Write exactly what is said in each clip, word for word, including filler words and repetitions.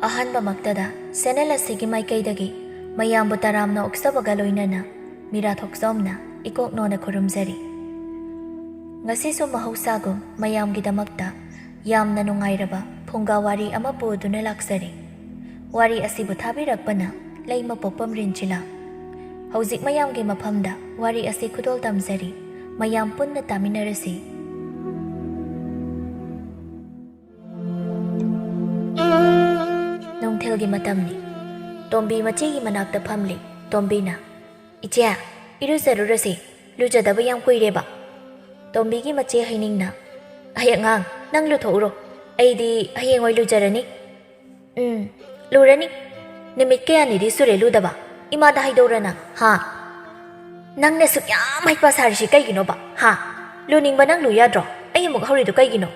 ꯑꯍꯥꯟꯕꯃꯛꯇꯗ channel ꯑꯁꯤꯒꯤ ꯃꯥꯏꯀꯩꯗꯒꯤ ꯃꯌꯥꯝꯕꯨ ꯇꯔꯥꯝꯅ ꯑꯣꯛꯆꯕꯒ ꯂꯣꯏꯅꯅ ꯃꯤꯔꯥ ꯊꯣꯛꯆꯣꯝꯅ ꯏꯀꯣꯛ ꯅꯣꯟꯅ ꯈꯨꯔꯨꯝꯖꯔꯤ꯫ ꯉꯁꯤꯁꯨ ꯃꯍꯧꯁꯥꯒꯨꯝ ꯃꯌꯥꯝꯒꯤꯗꯃꯛꯇ ꯌꯥꯝꯅ ꯅꯨꯡꯉꯥꯏꯔꯕ ꯐꯨꯡꯒꯥ ꯋꯥꯔꯤ ꯑꯃ ꯄꯨꯗꯨꯅ ꯂꯥꯛꯆꯔꯤ꯫ ꯋꯥꯔꯤ ꯑꯁꯤꯕꯨ ꯊꯥꯕꯤꯔꯛꯄꯅ ꯂꯩꯃꯄꯣꯛꯄꯝ ꯔꯤꯟꯆꯤꯂꯥ꯫ ꯍꯧꯖꯤꯛ ꯃꯌꯥꯝꯒꯤ ꯃꯐꯝꯗ ꯋꯥꯔꯤ ꯑꯁꯤ ꯈꯨꯗꯣꯜ ꯇꯝꯖꯔꯤ꯫ ꯃꯌꯥꯝ ꯄꯨꯟꯅ ꯇꯥꯃꯤꯟꯅꯔꯁꯤ꯫ ꯅꯨꯡꯊꯤꯜꯒꯤ ꯃꯇꯝꯅꯤ꯫ ꯇꯣꯝꯕꯤ ꯃꯆꯦꯒꯤ ꯃꯅꯥꯛꯇ ꯐꯝꯂꯤ꯫ ꯇꯣꯝꯕꯤꯅ, "ꯏꯆꯦ, ꯏꯔꯨꯖꯔꯨꯔꯁꯤ, ꯂꯨꯖꯗꯕ ꯌꯥꯝ ꯀꯨꯏꯔꯦꯕ꯫" ꯇꯣꯝꯕꯤꯒꯤ ꯃꯆꯦ ꯍꯩꯅꯤꯡꯅ, "ꯑꯩ ꯑꯉꯥꯡ, ꯅꯪ ꯂꯨꯊꯣꯛꯎꯔꯣ, ꯑꯩꯗꯤ ꯍꯌꯦꯡ ꯑꯣꯏ ꯂꯨꯖꯔꯅꯤ꯫" "ꯎꯝ, ꯂꯨꯔꯅꯤ꯫ ꯅꯨꯃꯤꯠ ꯀꯌꯥꯅꯤꯗꯤ ꯁꯨꯔꯦ ꯂꯨꯗꯕ꯫ ꯏꯃꯥꯗ ꯍꯥꯏꯗꯧꯔ ꯅꯪ, ꯍꯥ? ꯅꯪꯅ ꯁꯨꯛ ꯌꯥꯝ ꯍꯩꯄꯥ ꯁꯥꯔꯤꯁꯤ ꯀꯩꯒꯤꯅꯣꯕ, ꯍꯥ? ꯂꯨꯅꯤꯡꯕ ꯅꯪ ꯂꯨ ꯌꯥꯗ꯭ꯔꯣ? ꯑꯩ ꯑꯃꯨꯛ ꯍꯧꯔꯤꯗꯨ ꯀꯩꯒꯤꯅꯣ?"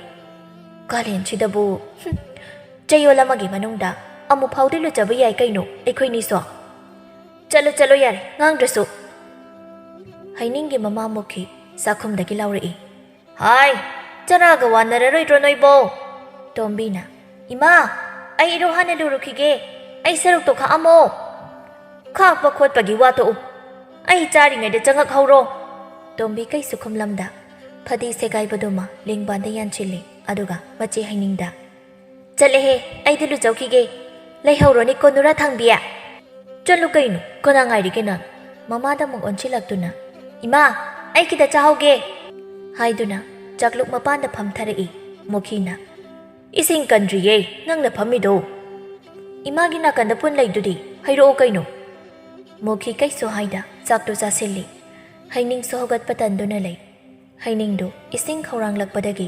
ꯀꯥꯂꯦꯟꯁꯤꯗꯕꯨ, ꯍꯨꯝ, ꯆꯌꯣꯜ ꯑꯃꯒꯤ ꯃꯅꯨꯡꯗ ꯑꯃꯨꯛ ꯐꯥꯎꯗꯤ ꯂꯨꯖꯕ ꯌꯥꯏ ꯀꯩꯅꯣ ꯑꯩꯈꯣꯏꯅꯤꯁꯨ꯫ "ꯆꯠꯂꯣ, ꯆꯠꯂꯣ, ꯌꯥꯔꯦ, ꯉꯥꯡꯗ꯭ꯔꯁꯨ꯫" ꯍꯩꯅꯤꯡꯒꯤ ꯃꯃꯥ ꯃꯨꯈꯤ ꯆꯥꯛꯈꯨꯝꯗꯒꯤ ꯂꯥꯎꯔꯛꯏ꯫ "ꯍꯥꯏ, ꯆꯔꯥꯒ ꯋꯥꯅꯔꯔꯣꯏꯗ꯭ꯔꯣ ꯅꯣꯏꯕꯣ?" ꯇꯣꯝꯕꯤꯅ, "ꯏꯃꯥ, ꯑꯩ ꯏꯔꯨ ꯍꯥꯟꯅ ꯂꯨꯔꯨꯈꯤꯒꯦ꯫ ꯑꯩ ꯁꯔꯨꯛꯇꯣ ꯈꯥꯛꯑꯝꯃꯣ꯫" "ꯈꯥꯛꯄ ꯈꯣꯠꯄꯒꯤ ꯋꯥ ꯇꯣꯛꯎ꯫ ꯑꯩ ꯆꯥꯔꯤꯉꯩꯗ ꯆꯪꯉꯛꯍꯧꯔꯣ꯫" ꯇꯣꯝꯕꯤ ꯀꯩꯁꯨ ꯈꯨꯝꯂꯝꯗ ꯐꯗꯤ ꯁꯦꯒꯥꯏꯕꯗꯨꯃ ꯂꯦꯡꯕꯥꯟꯗ ꯌꯥꯟꯁꯤꯜꯂꯤ, ꯑꯗꯨꯒ ꯃꯆꯦ ꯍꯩꯅꯤꯡꯗ, "ꯆꯠꯂꯦꯍꯦ, ꯑꯩꯗꯤ ꯂꯨꯖꯧꯈꯤꯒꯦ꯫ ꯂꯩꯍꯧꯔꯣꯅꯦꯀꯣ ꯅꯨꯔꯥ ꯊꯥꯡꯕꯤ꯫" "ꯆꯠꯂꯨ ꯀꯩꯅꯣ, ꯀꯅꯥ ꯉꯥꯏꯔꯤꯒꯦ ꯅꯪ?" ꯃꯃꯥꯗ ꯑꯃꯨꯛ ꯑꯣꯟꯁꯤꯜꯂꯛꯇꯨꯅ, "ꯏꯃꯥ, ꯑꯩ ꯈꯤꯇ ꯆꯥꯍꯧꯒꯦ" ꯍꯥꯏꯗꯨꯅ ꯆꯥꯛꯂꯨꯛ ꯃꯄꯥꯟꯗ ꯐꯝꯊꯔꯛꯏ꯫ ꯃꯨꯈꯤꯅ, "ꯏꯁꯤꯡ ꯀꯟꯗ꯭ꯔꯤꯌꯦ ꯅꯪꯅ ꯐꯝꯃꯤꯗꯣ꯫ ꯏꯃꯥꯒꯤ ꯅꯥꯀꯟꯗ ꯄꯨꯟ ꯂꯩꯗꯨꯗꯤ, ꯍꯩꯔꯛꯑꯣ ꯀꯩꯅꯣ꯫" ꯃꯨꯈꯤ ꯀꯩꯁꯨ ꯍꯥꯏꯗ ꯆꯥꯛꯇꯨ ꯆꯥꯁꯤꯜꯂꯤ꯫ ꯍꯩꯅꯤꯡꯁꯨ ꯍꯧꯒꯠꯄ ꯇꯟꯗꯨꯅ ꯂꯩ꯫ ꯍꯩꯅꯤꯡꯗꯨ ꯏꯁꯤꯡ ꯈꯧꯔꯥꯡꯂꯛꯄꯗꯒꯤ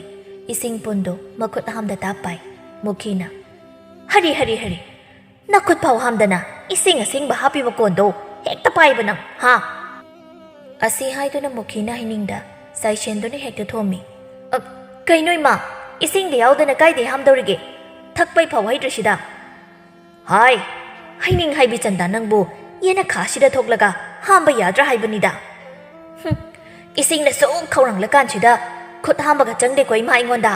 ꯏꯁꯤꯡ ꯄꯨꯟꯗꯨ ꯃꯈꯨꯠ ꯍꯥꯝꯗ ꯇꯥꯞ ꯄꯥꯏ꯫ ꯃꯨꯈꯤꯅ, "ꯍꯔꯤ, ꯍꯔꯤ, ꯍꯔꯤ! ꯅꯈꯨꯠ ꯐꯥꯎ ꯍꯥꯝꯗꯅ ꯏꯁꯤꯡ ꯑꯁꯦꯡꯕ ꯍꯥꯞꯄꯤꯕ ꯀꯣꯟꯗꯣ ꯍꯦꯛꯇ ꯄꯥꯏꯕ ꯅꯪ, ꯍꯥ?" ꯑꯁꯤ ꯍꯥꯏꯗꯨꯅ ꯃꯨꯈꯤꯅ ꯍꯩꯅꯤꯡꯗ ꯆꯥꯏꯁꯦꯟꯗꯨꯅ ꯍꯦꯛꯇ ꯊꯣꯝꯃꯤ꯫ "ꯑ, ꯀꯩꯅꯣ ꯏꯃꯥ? ꯏꯁꯤꯡꯗ ꯌꯥꯎꯗꯅ ꯀꯥꯏꯗꯩ ꯍꯥꯝꯗꯧꯔꯤꯒꯦ? ꯊꯛꯄꯩ ꯐꯥꯎ ꯍꯩꯇ꯭ꯔꯤꯁꯤꯗ?" "ꯍꯥꯏ, ꯍꯩꯅꯤꯡ ꯍꯥꯏꯕꯤ ꯆꯟꯗꯥ ꯅꯪꯕꯨ ꯌꯦꯅꯈꯥꯁꯤꯗ ꯊꯣꯛꯂꯒ ꯍꯥꯝꯕ ꯌꯥꯗ꯭ꯔꯥ ꯍꯥꯏꯕꯅꯤꯗ꯫ ꯍꯨꯝ, ꯏꯁꯤꯡꯅ ꯁꯨꯛ ꯈꯧꯔꯥꯡꯂꯀꯥꯟꯁꯤꯗ ꯈꯨꯠ ꯍꯥꯝꯕꯒ ꯆꯪꯗꯦꯀꯣ ꯏꯃꯥ ꯑꯩꯉꯣꯟꯗ꯫"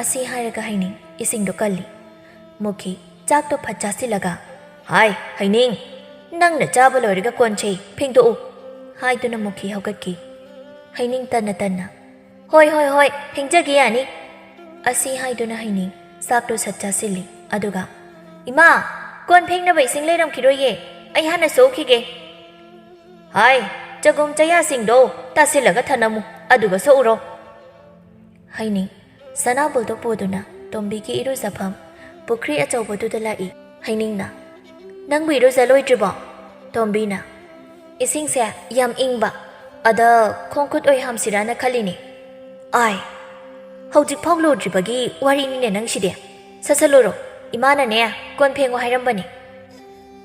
ꯑꯁꯤ ꯍꯥꯏꯔꯒ ꯍꯩꯅꯤꯡ ꯏꯁꯤꯡꯗꯣ ꯀꯜꯂꯤ꯫ ꯃꯨꯈꯤ, ꯆꯥꯛꯇꯣ ꯐꯠ ꯆꯥꯁꯤꯜꯂꯒ, "ꯍꯥꯏ, ꯍꯩꯅꯤꯡ, ꯅꯪꯅ ꯆꯥꯕ ꯂꯣꯏꯔꯒ ꯀꯣꯟꯁꯦ ꯐꯦꯡꯗꯣꯛꯎ" ꯍꯥꯏꯗꯨꯅ ꯃꯨꯛꯈꯤ ꯍꯧꯒꯠꯈꯤ꯫ ꯍꯩꯅꯤꯡ ꯇꯟꯅ ꯇꯟꯅ, "ꯍꯣꯏ, ꯍꯣꯏ, ꯍꯣꯏ, ꯐꯦꯡꯖꯒꯦ ꯌꯥꯅꯤ" ꯑꯁꯤ ꯍꯥꯏꯗꯨꯅ ꯍꯩꯅꯤꯡ ꯆꯥꯛꯇꯣ ꯁꯠ ꯆꯥꯁꯤꯜꯂꯤ꯫ ꯑꯗꯨꯒ, "ꯏꯃꯥ, ꯀꯣꯟ ꯐꯦꯡꯅꯕ ꯏꯁꯤꯡ ꯂꯩꯔꯝꯈꯤꯔꯣꯏꯌꯦ, ꯑꯩ ꯍꯥꯟꯅ ꯁꯣꯛꯈꯤꯒꯦ"꯫ "ꯍꯥꯏ, ꯆꯒꯨꯝ ꯆꯌꯥꯁꯤꯡꯗꯣ ꯇꯥꯁꯤꯜꯂꯒ ꯊꯅꯝꯃꯨ, ꯑꯗꯨꯒ ꯁꯣꯛꯎꯔꯣ"꯫ ꯍꯩꯅꯤꯡ ꯁꯅꯥꯕꯨꯜꯗꯣ ꯄꯨꯗꯨꯅ ꯇꯣꯝꯕꯤꯒꯤ ꯏꯔꯨꯖꯐꯝ ꯄꯨꯈ꯭ꯔꯤ ꯑꯆꯧꯕꯗꯨꯗ ꯂꯥꯛꯏ꯫ ꯍꯩꯅꯤꯡꯅ, "ꯅꯪꯕꯨ ꯏꯔꯨꯖ ꯂꯣꯏꯗ꯭ꯔꯤꯕꯣ?" ꯇꯣꯝꯕꯤꯅ, "ꯏꯁꯤꯡꯁꯦ ꯌꯥꯝ ꯏꯪꯕ, ꯑꯗ ꯈꯣꯡ ꯈꯨꯠ ꯑꯣꯏꯍꯥꯝꯁꯤꯔꯥꯅ ꯈꯜꯂꯤꯅꯦ꯫ ꯑꯥꯏ, ꯍꯧꯖꯤꯛꯐꯥꯎ ꯂꯨꯗ꯭ꯔꯤꯕꯒꯤ ꯋꯥꯔꯤꯅꯤꯅꯦ ꯅꯪꯁꯤꯗꯤ꯫ ꯁꯠ ꯁꯠ ꯂꯨꯔꯣ, ꯏꯃꯥꯅꯅꯦ ꯀꯣꯟ ꯐꯦꯡꯉꯣ ꯍꯥꯏꯔꯝꯕꯅꯤ"꯫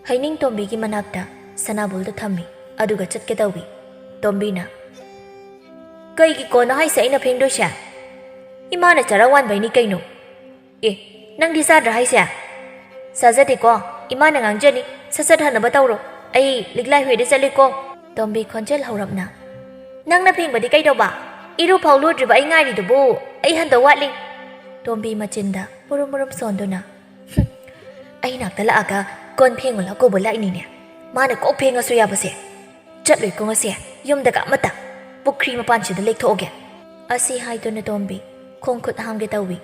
ꯍꯩꯅꯤꯡ ꯇꯣꯝꯕꯤꯒꯤ ꯃꯅꯥꯛꯇ ꯁꯅꯥꯕꯨꯜꯗꯣ ꯊꯝꯃꯤ, ꯑꯗꯨꯒ ꯆꯠꯀꯦ ꯇꯧꯏ꯫ ꯇꯣꯝꯕꯤꯅ, "ꯀꯩꯒꯤ ꯀꯣꯟꯅꯣ ꯍꯥꯏꯁꯦ ꯑꯩꯅ ꯐꯦꯡꯗꯣꯏꯁꯦ? ꯏꯃꯥꯅ ꯆꯔꯥ ꯋꯥꯟꯕꯩꯅꯤ ꯀꯩꯅꯣ꯫ ꯑꯦ, ꯅꯪꯗꯤ ꯆꯥꯗ꯭ꯔꯥ ꯍꯥꯏꯁꯦ?" "ꯆꯥꯖꯗꯦꯀꯣ, ꯏꯃꯥꯅ ꯉꯥꯡꯖꯅꯤ, ꯁꯠ ꯁꯠ ꯍꯟꯅꯕ ꯇꯧꯔꯣ, ꯑꯩ ꯂꯤꯛꯂꯥꯏ ꯍꯣꯏꯗ ꯆꯠꯂꯤꯀꯣ"꯫ ꯇꯣꯝꯕꯤ ꯈꯣꯟꯖꯦꯜ ꯍꯧꯔꯞꯅ, "ꯅꯪꯅ ꯐꯦꯡꯕꯗꯤ ꯀꯩꯗꯧꯕ? ꯏꯔꯨ ꯐꯥꯎ ꯂꯨꯗ꯭ꯔꯤꯕ ꯑꯩ ꯉꯥꯏꯔꯤꯗꯨꯕꯨ ꯑꯩ ꯍꯟꯗꯧ ꯋꯥꯠꯂꯤ"꯫ ꯇꯣꯝꯕꯤ ꯃꯆꯤꯟꯗ ꯃꯨꯔꯨꯝ ꯃꯨꯔꯨꯝ ꯁꯣꯟꯗꯨꯅ, "ꯍꯨꯝ, ꯑꯩ ꯅꯥꯛꯇ ꯂꯥꯛꯑꯒ ꯀꯣꯟ ꯐꯦꯡꯉꯨ ꯂꯥꯎ ꯀꯧꯕ ꯂꯥꯛꯏꯅꯤꯅꯦ꯫ ꯃꯥꯅ ꯀꯣꯛ ꯐꯦꯡꯉꯁꯨ ꯌꯥꯕꯁꯦ꯫ ꯆꯠꯂꯣꯏꯀꯣ ꯉꯁꯤ ꯌꯨꯝꯗꯒ ꯑꯃꯠꯇ꯫ ꯄꯨꯈ꯭ꯔꯤ ꯃꯄꯥꯟꯁꯤꯗ ꯂꯦꯛꯊꯣꯛꯑꯒꯦ"꯫ ꯑꯁꯤ ꯍꯥꯏꯗꯨꯅ ꯇꯣꯝꯕꯤ ꯈꯣꯡ ꯈꯨꯠ ꯍꯥꯝꯒꯦ ꯇꯧꯏ꯫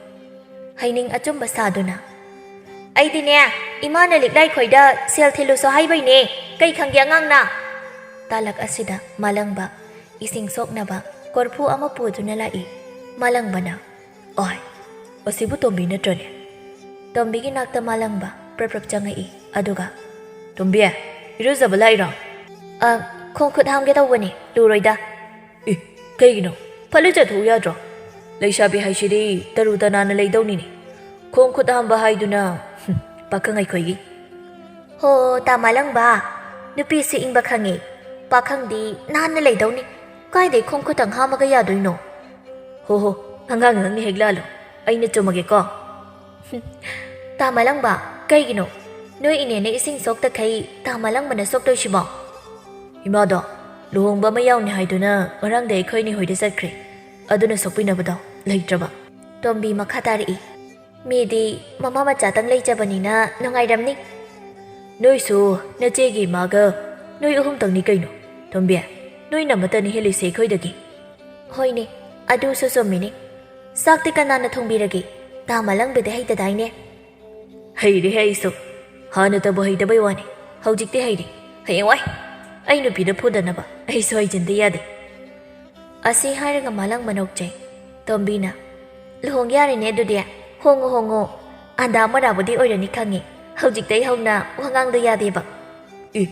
ꯍꯩꯅꯤꯡ ꯑꯆꯨꯝꯕ ꯁꯥꯗꯨꯅ, "ꯑꯩꯗꯤꯅꯦ, ꯏꯃꯥꯅ ꯂꯤꯛꯂꯥꯏ ꯈꯣꯏꯗ ꯁꯦꯜ ꯊꯤꯜꯂꯨꯁꯣ ꯍꯥꯏꯕꯩꯅꯦ, ꯀꯩ ꯈꯪꯒꯦ ꯑꯉꯥꯡꯅ?" ꯇꯥꯂꯛ ꯑꯁꯤꯗ ꯃꯥꯂꯪꯕ ꯏꯁꯤꯡ ꯁꯣꯛꯅꯕ ꯀꯣꯔꯐꯨ ꯑꯃ ꯄꯨꯗꯨꯅ ꯂꯥꯛꯏ꯫ ꯃꯥꯂꯪꯕꯅ, "ꯑꯣꯏ, ꯑꯁꯤꯕꯨ ꯇꯣꯝꯕꯤ ꯅꯠꯇ꯭ꯔꯅꯦ?" ꯇꯣꯝꯕꯤꯒꯤ ꯅꯥꯛꯇ ꯃꯥꯂꯪꯕ ꯄ꯭ꯔꯞ ꯄ꯭ꯔꯞ ꯆꯪꯉꯛꯏ, ꯑꯗꯨꯒ, "ꯇꯣꯝꯕꯤ, ꯏꯔꯨꯖꯕ ꯂꯥꯛꯏꯔꯣ?" "ꯑ, ꯈꯣꯡ ꯈꯨꯠ ꯍꯥꯝꯒꯦ ꯇꯧꯕꯅꯦ, ꯂꯨꯔꯣꯏꯗ"꯫ "ꯑꯦ, ꯀꯩꯒꯤꯅꯣ? ꯐꯠ ꯂꯨꯖꯊꯣꯛꯎ ꯌꯥꯗ꯭ꯔꯣ? ꯂꯩꯁꯥꯕꯤ ꯍꯥꯏꯁꯤꯗꯤ ꯇꯔꯨ ꯇꯅꯥꯟꯅ ꯂꯩꯗꯧꯅꯤꯅꯦ꯫ ꯈꯣꯡ ꯈꯨꯠ ꯍꯥꯝꯕ ꯍꯥꯏꯗꯨꯅ, ꯍꯨꯝ, ꯄꯥꯈꯪ ꯑꯩꯈꯣꯏꯒꯤ"꯫ "ꯍꯣ, ꯇꯥ ꯃꯥꯂꯪꯕ, ꯅꯨꯄꯤꯁꯨ ꯏꯪꯕ ꯈꯪꯉꯤ, ꯄꯥꯈꯪꯗꯤ ꯅꯥꯟꯅ ꯂꯩꯗꯧꯅꯤ꯫ ꯀꯥꯏꯗꯩ ꯈꯣꯡ ꯈꯨꯠꯇꯪ ꯍꯥꯝꯃꯒ ꯌꯥꯗꯣꯏꯅꯣ?" "ꯍꯣ ꯍꯣ, ꯑꯉꯥꯡ ꯅꯪꯅ ꯍꯦꯛ ꯂꯥꯜꯂꯣ, ꯑꯩꯅ ꯆꯨꯝꯃꯒꯦꯀꯣ"꯫ "ꯍꯨꯝ, ꯇꯥ ꯃꯥꯂꯪꯕ, ꯀꯩꯒꯤꯅꯣ ꯅꯣꯏ ꯏꯅꯦꯅ ꯏꯁꯤꯡ ꯁꯣꯛꯇꯈꯩ ꯇꯥ ꯃꯥꯂꯪꯕꯅ ꯁꯣꯛꯇꯣꯏꯁꯤꯕꯣ?" "ꯏꯃꯥꯗꯣ ꯂꯨꯍꯣꯡꯕ ꯑꯃ ꯌꯥꯎꯅꯤ ꯍꯥꯏꯗꯨꯅ ꯉꯔꯥꯡꯗ ꯑꯩꯈꯣꯏ ꯏꯅꯦ ꯍꯣꯏꯗ ꯆꯠꯈ꯭ꯔꯦ, ꯑꯗꯨꯅ ꯁꯣꯛꯄꯤꯅꯕꯗꯣ ꯂꯩꯇ꯭ꯔꯕ"꯫ ꯇꯣꯝꯕꯤ ꯃꯈꯥ ꯇꯥꯔꯛꯏ꯫ ꯃꯤꯗꯤ ꯃꯃꯥ ꯃꯆꯥꯇꯪ ꯂꯩꯖꯕꯅꯤꯅ ꯅꯨꯡꯉꯥꯏꯔꯝꯅꯤ꯫ ꯅꯣꯏꯁꯨ ꯅꯆꯦꯒꯤ ꯏꯃꯥꯒ ꯅꯣꯏ ꯑꯍꯨꯝꯇꯪꯅꯤ ꯀꯩꯅꯣ꯫ ꯇꯣꯝꯕꯤ, ꯅꯣꯏꯅ ꯑꯃꯠꯇꯅꯤ ꯍꯦꯜꯂꯤꯁꯦ ꯑꯩꯈꯣꯏꯗꯒꯤ꯫ ꯍꯣꯏꯅꯦ, ꯑꯗꯨꯁꯨ ꯆꯨꯝꯃꯤꯅꯦ꯫ ꯆꯥꯛꯇꯤ ꯀꯅꯥꯅ ꯊꯣꯡꯕꯤꯔꯒꯦ? ꯇꯥ ꯃꯥꯂꯪꯕꯗꯤ ꯍꯩꯇꯗꯥꯏꯅꯦ? ꯍꯩꯔꯦꯍꯦ ꯑꯩꯁꯨ꯫ ꯍꯥꯟꯅꯇꯕꯨ ꯍꯩꯇꯕꯩ ꯋꯥꯅꯤ, ꯍꯧꯖꯤꯛꯇꯤ ꯍꯩꯔꯦ꯫ ꯍꯌꯦꯡꯋꯥꯏ ꯑꯩ ꯅꯨꯄꯤꯗ ꯐꯨꯗꯅꯕ ꯑꯩꯁꯨ ꯍꯩꯖꯤꯟꯗ ꯌꯥꯗꯦ꯫ ꯑꯁꯤ ꯍꯥꯏꯔꯒ ꯃꯥꯂꯪꯕ ꯅꯣꯛꯆꯩ꯫ ꯇꯣꯝꯕꯤꯅ, "ꯂꯨꯍꯣꯡ ꯌꯥꯔꯦꯅꯦ ꯑꯗꯨꯗꯤ꯫ ꯍꯣꯡꯉꯣ, ꯍꯣꯡꯉꯣ꯫ ꯑꯟꯗꯥ ꯃꯣꯔꯥꯕꯨꯗꯤ ꯑꯣꯏꯔꯅꯤ ꯈꯪꯉꯤ꯫ ꯍꯧꯖꯤꯛꯇꯩ ꯍꯧꯅ ꯋꯥꯉꯥꯡꯗꯣ ꯌꯥꯗꯦꯕ꯫" "ꯑꯦ,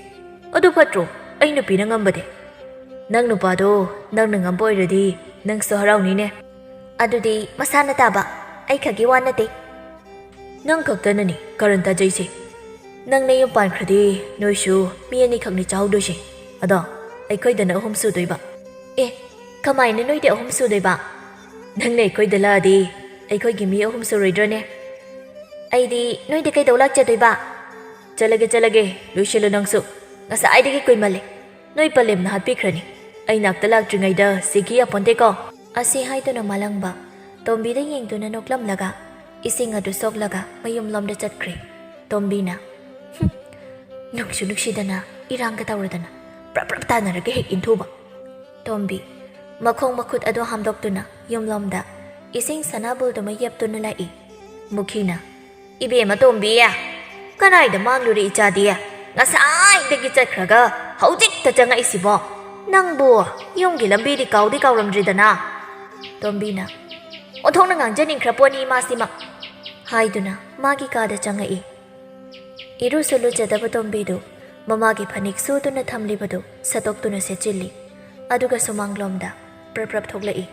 ꯑꯗꯨ ꯐꯠꯇ꯭ꯔꯣ? ꯑꯩ ꯅꯨꯄꯤꯅ ꯉꯝꯕꯗꯤ?" "ꯅꯪ ꯅꯨꯄꯥꯗꯣ ꯅꯪꯅ ꯉꯝꯕ ꯑꯣꯏꯔꯗꯤ ꯅꯪꯁꯨ ꯍꯔꯥꯎꯅꯤꯅꯦ꯫" "ꯑꯗꯨꯗꯤ ꯃꯁꯥꯅ ꯇꯥꯕ, ꯑꯩ ꯈꯛꯀꯤ ꯋꯥ ꯅꯠꯇꯦ꯫" "ꯅꯪ ꯈꯛꯇꯅꯅꯤ ꯀꯔꯟ ꯇꯥꯖꯩꯁꯦ꯫ ꯅꯪ ꯅꯌꯨꯝ ꯄꯥꯟꯈ꯭ꯔꯗꯤ ꯅꯣꯏꯁꯨ ꯃꯤ ꯑꯅꯤꯈꯛꯅꯤ ꯆꯥꯍꯧꯗꯣꯏꯁꯦ꯫ ꯑꯗꯣ ꯑꯩꯈꯣꯏꯗꯅ ꯑꯍꯨꯝ ꯁꯨꯗꯣꯏꯕ꯫" "ꯑꯦ, ꯀꯃꯥꯏꯅ ꯅꯣꯏꯗꯤ ꯑꯍꯨꯝ ꯁꯨꯗꯣꯏꯕ?" "ꯅꯪꯅ ꯑꯩꯈꯣꯏꯗ ꯂꯥꯛꯑꯗꯤ ꯑꯩꯈꯣꯏꯒꯤ ꯃꯤ ꯑꯍꯨꯝ ꯁꯨꯔꯣꯏꯗ꯭ꯔꯣꯅꯦ?" "ꯑꯩꯗꯤ ꯅꯣꯏꯗ ꯀꯩꯗꯧ ꯂꯥꯛꯆꯗꯣꯏꯕ?" "ꯆꯠꯂꯒꯦ, ꯆꯠꯂꯒꯦ, ꯂꯣꯏꯁꯤꯜꯂꯨ ꯅꯪꯁꯨ꯫ ꯉꯁꯥꯏꯗꯒꯤ ꯀꯨꯏꯃꯜꯂꯦ꯫ ꯅꯣꯏ ꯄꯂꯦꯝꯅ ꯍꯥꯠꯄꯤꯈ꯭ꯔꯅꯤ꯫ ꯑꯩ ꯅꯥꯛꯇ ꯂꯥꯛꯇ꯭ꯔꯤꯉꯩꯗ ꯁꯤꯈꯤ ꯌꯥꯄꯣꯟꯇꯦꯀꯣ꯫" ꯑꯁꯤ ꯍꯥꯏꯗꯨꯅ ꯃꯥꯂꯪꯕ ꯇꯣꯝꯕꯤꯗ ꯌꯦꯡꯗꯨꯅ ꯅꯣꯛꯂꯝꯂꯒ ꯏꯁꯤꯡ ꯑꯗꯨ ꯁꯣꯛꯂꯒ ꯃꯌꯨꯝꯂꯣꯝꯗ ꯆꯠꯈ꯭ꯔꯦ꯫ ꯇꯣꯝꯕꯤꯅ, "ꯍꯨꯝ, ꯅꯨꯡꯁꯨ ꯅꯨꯡꯁꯤꯗꯅ ꯏꯔꯥꯡꯒ ꯇꯧꯔꯗꯅ ꯄ꯭ꯔꯞ ꯄ꯭ꯔꯞ ꯇꯥꯟꯅꯔꯒ ꯍꯦꯛ ꯏꯟꯊꯨꯕ꯫" ꯇꯣꯝꯕꯤ ꯃꯈꯣꯡ ꯃꯈꯨꯠ ꯑꯗꯨ ꯍꯥꯝꯗꯣꯛꯇꯨꯅ ꯌꯨꯝꯂꯣꯝꯗ ꯏꯁꯤꯡ ꯁꯅꯥꯕꯨꯜꯗꯨꯃ ꯌꯦꯞꯇꯨꯅ ꯂꯥꯛꯏ꯫ ꯃꯨꯈꯤꯅ, "ꯏꯕꯦꯝꯃ ꯇꯣꯝꯕꯤ, ꯀꯗꯥꯏꯗ ꯃꯥꯡꯂꯨꯔꯦ ꯏꯆꯥꯗꯤ? ꯉꯁꯥꯏꯗꯒꯤ ꯆꯠꯈ꯭ꯔꯒ ꯍꯧꯖꯤꯛꯇ ꯆꯪꯉꯛꯏꯁꯤꯕꯣ? ꯅꯪꯕꯨ ꯌꯨꯝꯒꯤ ꯂꯝꯕꯤꯗꯤ ꯀꯥꯎꯗꯤ ꯀꯥꯎꯔꯝꯗ꯭ꯔꯤꯗꯅ?" ꯇꯣꯝꯕꯤꯅ, "ꯑꯣꯟꯊꯣꯛꯅ ꯉꯥꯡꯖꯅꯤꯡꯈ꯭ꯔ ꯄꯣꯠꯅꯤ ꯏꯃꯥꯁꯤꯃ," ꯍꯥꯏꯗꯨꯅ ꯃꯥꯒꯤ ꯀꯥꯗ ꯆꯪꯉꯛꯏ꯫ ꯏꯔꯨꯁꯨ ꯂꯨꯖꯗꯕ ꯇꯣꯝꯕꯤꯗꯨ ꯃꯃꯥꯒꯤ ꯐꯅꯦꯛ ꯁꯨꯗꯨꯅ ꯊꯝꯂꯤꯕꯗꯨ ꯁꯠꯇꯣꯛꯇꯨꯅ ꯁꯦꯠꯆꯤꯜꯂꯤ꯫ ꯑꯗꯨꯒ ꯁꯨꯃꯥꯡꯂꯣꯝꯗ ꯄ꯭ꯔꯞ ꯄ꯭ꯔꯞ ꯊꯣꯛꯂꯛꯏ꯫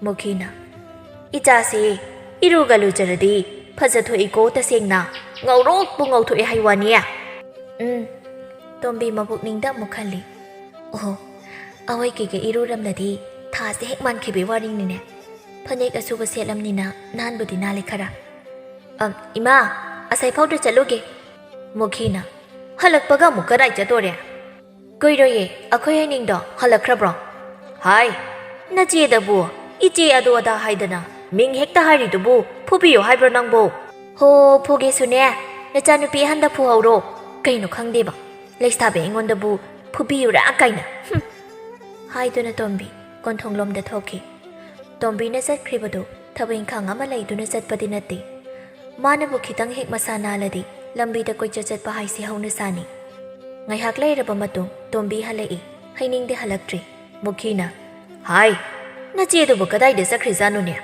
ꯃꯨꯈꯤꯅ, "ꯏꯆꯥꯁꯤ ꯏꯔꯨꯒ ꯂꯨꯖꯔꯗꯤ ꯐꯖꯊꯣꯛꯏꯀꯣ, ꯇꯁꯦꯡꯅ ꯉꯧꯔꯣꯛꯄꯨ ꯉꯧꯊꯣꯛꯑꯦ ꯍꯥꯏ ꯋꯥꯅꯤ꯫" ꯎꯝ꯫ ꯇꯣꯝꯕꯤ ꯃꯄꯨꯛꯅꯤꯡꯗ ꯑꯃꯨꯛ ꯈꯜꯂꯤ, "ꯑꯣꯍꯣ, ꯑꯋꯥꯏ ꯀꯩꯀꯩ ꯏꯔꯨꯔꯝꯂꯗꯤ ꯊꯥꯁꯦ ꯍꯦꯛ ꯃꯥꯟꯈꯤꯕꯩ ꯋꯥꯔꯤꯅꯤꯅꯦ꯫ ꯐꯅꯦꯛ ꯑꯁꯨꯕ ꯁꯦꯠꯂꯝꯅꯤꯅ ꯅꯥꯟꯕꯨꯗꯤ ꯅꯥꯜꯂꯦ ꯈꯔ꯫ ꯑꯝ, ꯏꯃꯥ, ꯑꯁꯥꯏꯐꯥꯎꯗ ꯆꯠꯂꯨꯒꯦ꯫" ꯃꯨꯈꯤꯅ, "ꯍꯜꯂꯛꯄꯒ ꯑꯃꯨꯛ ꯀꯗꯥꯏ ꯆꯠꯇꯣꯔꯦ?" "ꯀꯨꯏꯔꯣꯏꯌꯦ, ꯑꯩꯈꯣꯏ ꯍꯩꯅꯤꯡꯗꯣ ꯍꯜꯂꯛꯈ꯭ꯔꯕ꯭ꯔꯣ?" "ꯍꯥꯏ, ꯅꯆꯦꯗꯕꯨ ꯏꯆꯦ ꯑꯗꯨ ꯑꯗꯥ ꯍꯥꯏꯗꯅ ꯃꯤꯡ ꯍꯦꯛꯇ ꯍꯥꯏꯔꯤꯗꯨꯕꯨ "ꯐꯨꯕꯤꯌꯨ ꯍꯥꯏꯕ꯭ꯔꯣ ꯅꯪꯕꯣ?" "ꯍꯣ, ꯐꯨꯒꯦꯁꯨꯅꯦ, ꯅꯆꯥꯅꯨꯄꯤ ꯑꯍꯟꯗ ꯐꯨꯍꯧꯔꯣ꯫ ꯀꯩꯅꯣ ꯈꯪꯗꯦꯕ, ꯂꯩꯁꯥꯕꯤ ꯑꯩꯉꯣꯟꯗꯕꯨ ꯐꯨꯕꯤꯌꯨꯔꯥ ꯀꯥꯏꯅ꯫ ꯍꯨꯝ!" ꯍꯥꯏꯗꯨꯅ ꯇꯣꯝꯕꯤ ꯀꯣꯟꯊꯣꯡꯂꯣꯝꯗ ꯊꯣꯛꯈꯤ꯫ ꯇꯣꯝꯕꯤꯅ ꯆꯠꯈ꯭ꯔꯤꯕꯗꯨ ꯊꯕꯛ ꯏꯪꯈꯥꯡ ꯑꯃ ꯂꯩꯗꯨꯅ ꯆꯠꯄꯗꯤ ꯅꯠꯇꯦ꯫ ꯃꯥꯅꯕꯨ ꯈꯤꯇꯪ ꯍꯦꯛ ꯃꯁꯥ ꯅꯥꯜꯂꯗꯤ ꯂꯝꯕꯤꯗ ꯀꯣꯏꯆꯠ ꯆꯠꯄ ꯍꯥꯏꯁꯤ ꯍꯧꯅꯁꯥꯅꯤ꯫ ꯉꯥꯏꯍꯥꯛ ꯂꯩꯔꯕ ꯃꯇꯨꯡ ꯇꯣꯝꯕꯤ ꯍꯜꯂꯛꯏ꯫ ꯍꯩꯅꯤꯡꯗꯤ ꯍꯜꯂꯛꯇ꯭ꯔꯤ꯫ ꯃꯨꯈꯤꯅ, "ꯍꯥꯏ, ꯅꯆꯦꯗꯨꯕꯨ ꯀꯗꯥꯏꯗ ꯆꯠꯈ꯭ꯔꯤꯖꯥꯠꯅꯣꯅꯦ?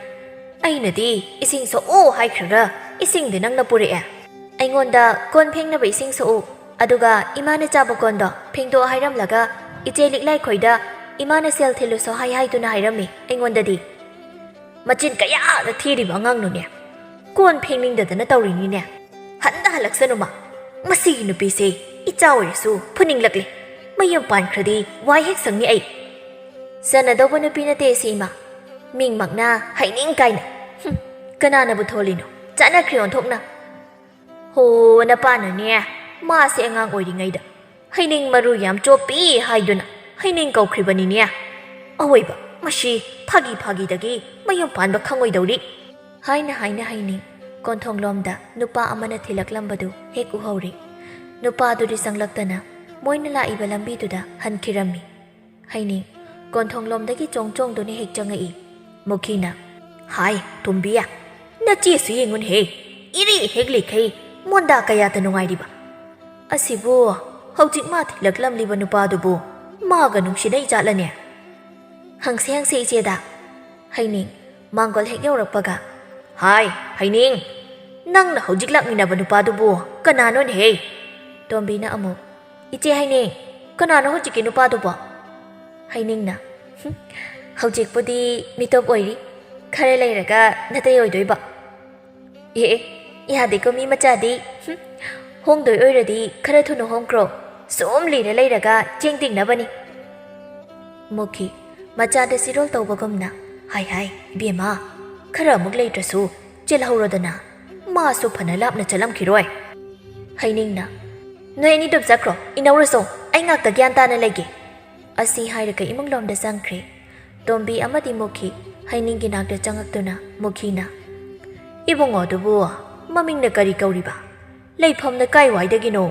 ꯑꯩꯅꯗꯤ ꯏꯁꯤꯡ ꯁꯣꯛꯎ ꯍꯥꯏꯈ꯭ꯔꯒ ꯏꯁꯤꯡꯗꯤ ꯅꯪꯅ ꯄꯨꯔꯛꯑꯦ꯫ ꯑꯩꯉꯣꯟꯗ ꯀꯣꯟ ꯐꯦꯡꯅꯕ ꯏꯁꯤꯡ ꯁꯣꯛꯎ, ꯑꯗꯨꯒ ꯏꯃꯥꯅ ꯆꯥꯕ ꯀꯣꯟꯗꯣ ꯐꯦꯡꯗꯣꯛꯑꯣ ꯍꯥꯏꯔꯝꯂꯒ ꯏꯆꯦ ꯂꯤꯛꯂꯥꯏꯈꯣꯏꯗ ꯏꯃꯥꯅ ꯁꯦꯜ ꯊꯤꯜꯂꯨꯁꯣ ꯍꯥꯏ ꯍꯥꯏꯗꯨꯅ ꯍꯥꯏꯔꯝꯃꯤ ꯑꯩꯉꯣꯟꯗꯗꯤ꯫ ꯃꯆꯤꯟ ꯀꯌꯥꯗ ꯊꯤꯔꯤꯕ ꯑꯉꯥꯡꯅꯣꯅꯦ? ꯀꯣꯟ ꯐꯦꯡꯅꯤꯡꯗꯗꯅ ꯇꯧꯔꯤꯅꯤꯅꯦ꯫ ꯍꯟꯗ ꯍꯜꯂꯛꯁꯅꯨ ꯃꯥ꯫ ꯃꯁꯤꯒꯤ ꯅꯨꯄꯤꯁꯦ ꯏꯆꯥ ꯑꯣꯏꯔꯁꯨ ꯐꯨꯅꯤꯡꯂꯛꯂꯦ꯫ ꯃꯌꯨꯝ ꯄꯥꯟꯈ꯭ꯔꯗꯤ ꯋꯥꯏ ꯍꯦꯛ ꯁꯪꯅꯤ ꯑꯩ꯫ ꯆꯟꯅꯗꯧꯕ ꯅꯨꯄꯤ ꯅꯠꯇꯦ ꯁꯤ ꯏꯃꯥ꯫ ꯃꯤꯡꯃꯛꯅ ꯍꯩꯅꯤꯡ ꯀꯥꯏꯅ꯫ ꯍꯨꯝ, ꯀꯅꯥꯅꯕꯨ ꯊꯣꯜꯂꯤꯅꯣ? ꯆꯠꯅꯈ꯭ꯔꯦ ꯑꯣꯟꯊꯣꯛꯅ꯫ ꯍꯣ, ꯅꯄꯥꯅꯅꯦ, ꯃꯥꯁꯦ ꯑꯉꯥꯡ ꯑꯣꯏꯔꯤꯉꯩꯗ ꯍꯩꯅꯤꯡ ꯃꯔꯨ ꯌꯥꯝ ꯆꯣꯞꯄꯤ ꯍꯥꯏꯗꯨꯅ ꯍꯩꯅꯤꯡ ꯀꯧꯈ꯭ꯔꯤꯕꯅꯤꯅꯦ꯫ ꯑꯋꯣꯏꯕ, ꯃꯁꯤ ꯐꯥꯒꯤ ꯐꯥꯒꯤꯗꯒꯤ ꯃꯌꯨꯝ ꯄꯥꯟꯕ ꯈꯪꯉꯣꯏꯗꯧꯔꯤ꯫ ꯍꯥꯏꯅ ꯍꯥꯏꯅ ꯍꯩꯅꯤꯡ ꯀꯣꯟꯊꯣꯡꯂꯣꯝꯗ ꯅꯨꯄꯥ ꯑꯃꯅ ꯊꯤꯜꯂꯛꯂꯝꯕꯗꯨ ꯍꯦꯛ ꯎꯍꯧꯔꯤ꯫ ꯅꯨꯄꯥꯗꯨꯗꯤ ꯆꯪꯂꯛꯇꯅ ꯃꯣꯏꯅ ꯂꯥꯛꯏꯕ ꯂꯝꯕꯤꯗꯨꯗ ꯍꯟꯈꯤꯔꯝꯃꯤ꯫ ꯍꯩꯅꯤꯡ ꯀꯣꯟꯊꯣꯡꯂꯣꯝꯗꯒꯤ ꯆꯣꯡ ꯆꯣꯡꯗꯨꯅ ꯍꯦꯛ ꯆꯪꯉꯛꯏ꯫ ꯃꯨꯈꯤꯅ, "ꯍꯥꯏ, ꯇꯣꯝꯕꯤ, ꯅꯆꯦꯁꯨ ꯌꯦꯡꯉꯨꯅꯍꯦ, ꯏꯔꯤ ꯍꯦꯛ ꯂꯤꯈꯩ ꯃꯣꯟꯗꯥ ꯀꯌꯥꯗ ꯅꯨꯡꯉꯥꯏꯔꯤꯕ꯫ ꯑꯁꯤꯕꯨ ꯍꯧꯖꯤꯛ ꯃꯥ ꯊꯤꯜꯂꯛꯂꯝꯂꯤꯕ ꯅꯨꯄꯥꯗꯨꯕꯨ ꯃꯥꯒ ꯅꯨꯡꯁꯤꯅꯩ ꯖꯥꯠꯂꯅꯦ?" "ꯍꯪꯁꯦ ꯍꯪꯁꯦ ꯏꯆꯦꯗ꯫" ꯍꯩꯅꯤꯡ ꯃꯥꯡꯒꯣꯜ ꯍꯦꯛ ꯌꯧꯔꯛꯄꯒ, "ꯍꯥꯏ, ꯍꯩꯅꯤꯡ, ꯅꯪꯅ ꯍꯧꯖꯤꯛ ꯂꯥꯛꯃꯤꯟꯅꯕ ꯅꯨꯄꯥꯗꯨꯕꯨ ꯀꯅꯥꯅꯣꯅꯦꯍꯦ?" ꯇꯣꯝꯕꯤꯅ ꯑꯃꯨꯛ, "ꯏꯆꯦ ꯍꯩꯅꯤꯡ, ꯀꯅꯥꯅꯣ ꯍꯧꯖꯤꯛꯀꯤ ꯅꯨꯄꯥꯗꯨꯕꯣ?" ꯍꯩꯅꯤꯡꯅ, "ꯍꯨꯝ, ꯍꯧꯖꯤꯛꯄꯨꯗꯤ ꯃꯤꯇꯣꯞ ꯑꯣꯏꯔꯤ, ꯈꯔ ꯂꯩꯔꯒ ꯅꯇꯩ ꯑꯣꯏꯗꯣꯏꯕ꯫" "ꯑꯦ, ꯑꯦ, ꯌꯥꯗꯦꯀꯣ ꯃꯤ ꯃꯆꯥꯗꯤ꯫ ꯍꯨꯝ, ꯍꯣꯡꯗꯣꯏ ꯑꯣꯏꯔꯗꯤ ꯈꯔ ꯊꯨꯅ ꯍꯣꯡꯈ꯭ꯔꯣ꯫ ꯁꯨꯝ ꯂꯤꯔ ꯂꯩꯔꯒ ꯆꯦꯡ ꯇꯤꯡꯅꯕꯅꯤ꯫" ꯃꯨꯈꯤ ꯃꯆꯥꯗ ꯆꯤꯔꯣꯜ ꯇꯧꯕꯒꯨꯝꯅ, "ꯍꯥꯏ, ꯍꯥꯏ, ꯏꯕꯦꯝꯃ, ꯈꯔ ꯑꯃꯨꯛ ꯂꯩꯇ꯭ꯔꯁꯨ ꯆꯦꯜꯍꯧꯔꯣꯗꯅ꯫ ꯃꯥꯁꯨ ꯐꯅ ꯂꯥꯞꯅ ꯆꯠꯂꯝꯈꯤꯔꯣꯏ꯫" ꯍꯩꯅꯤꯡꯅ, "ꯅꯣꯏ ꯑꯅꯤꯗꯨꯝ ꯆꯠꯈ꯭ꯔꯣ, ꯏꯅꯧꯔꯁꯨ, ꯑꯩ ꯉꯥꯛꯇ ꯒ꯭ꯌꯥꯟ ꯇꯥꯅ ꯂꯩꯒꯦ꯫" ꯑꯁꯤ ꯍꯥꯏꯔꯒ ꯏꯃꯨꯡꯂꯣꯝꯗ ꯆꯪꯈ꯭ꯔꯦ꯫ ꯇꯣꯝꯕꯤ ꯑꯃꯗꯤ ꯃꯨꯈꯤ ꯍꯩꯅꯤꯡꯒꯤ ꯅꯥꯛꯇ ꯆꯪꯉꯛꯇꯨꯅ ꯃꯨꯈꯤꯅ, "ꯏꯕꯨꯡꯉꯣ ꯑꯗꯨꯕꯨ ꯃꯃꯤꯡꯅ ꯀꯔꯤ ꯀꯧꯔꯤꯕ? ꯂꯩꯐꯝꯅ ꯀꯥꯏꯋꯥꯏꯗꯒꯤꯅꯣ?"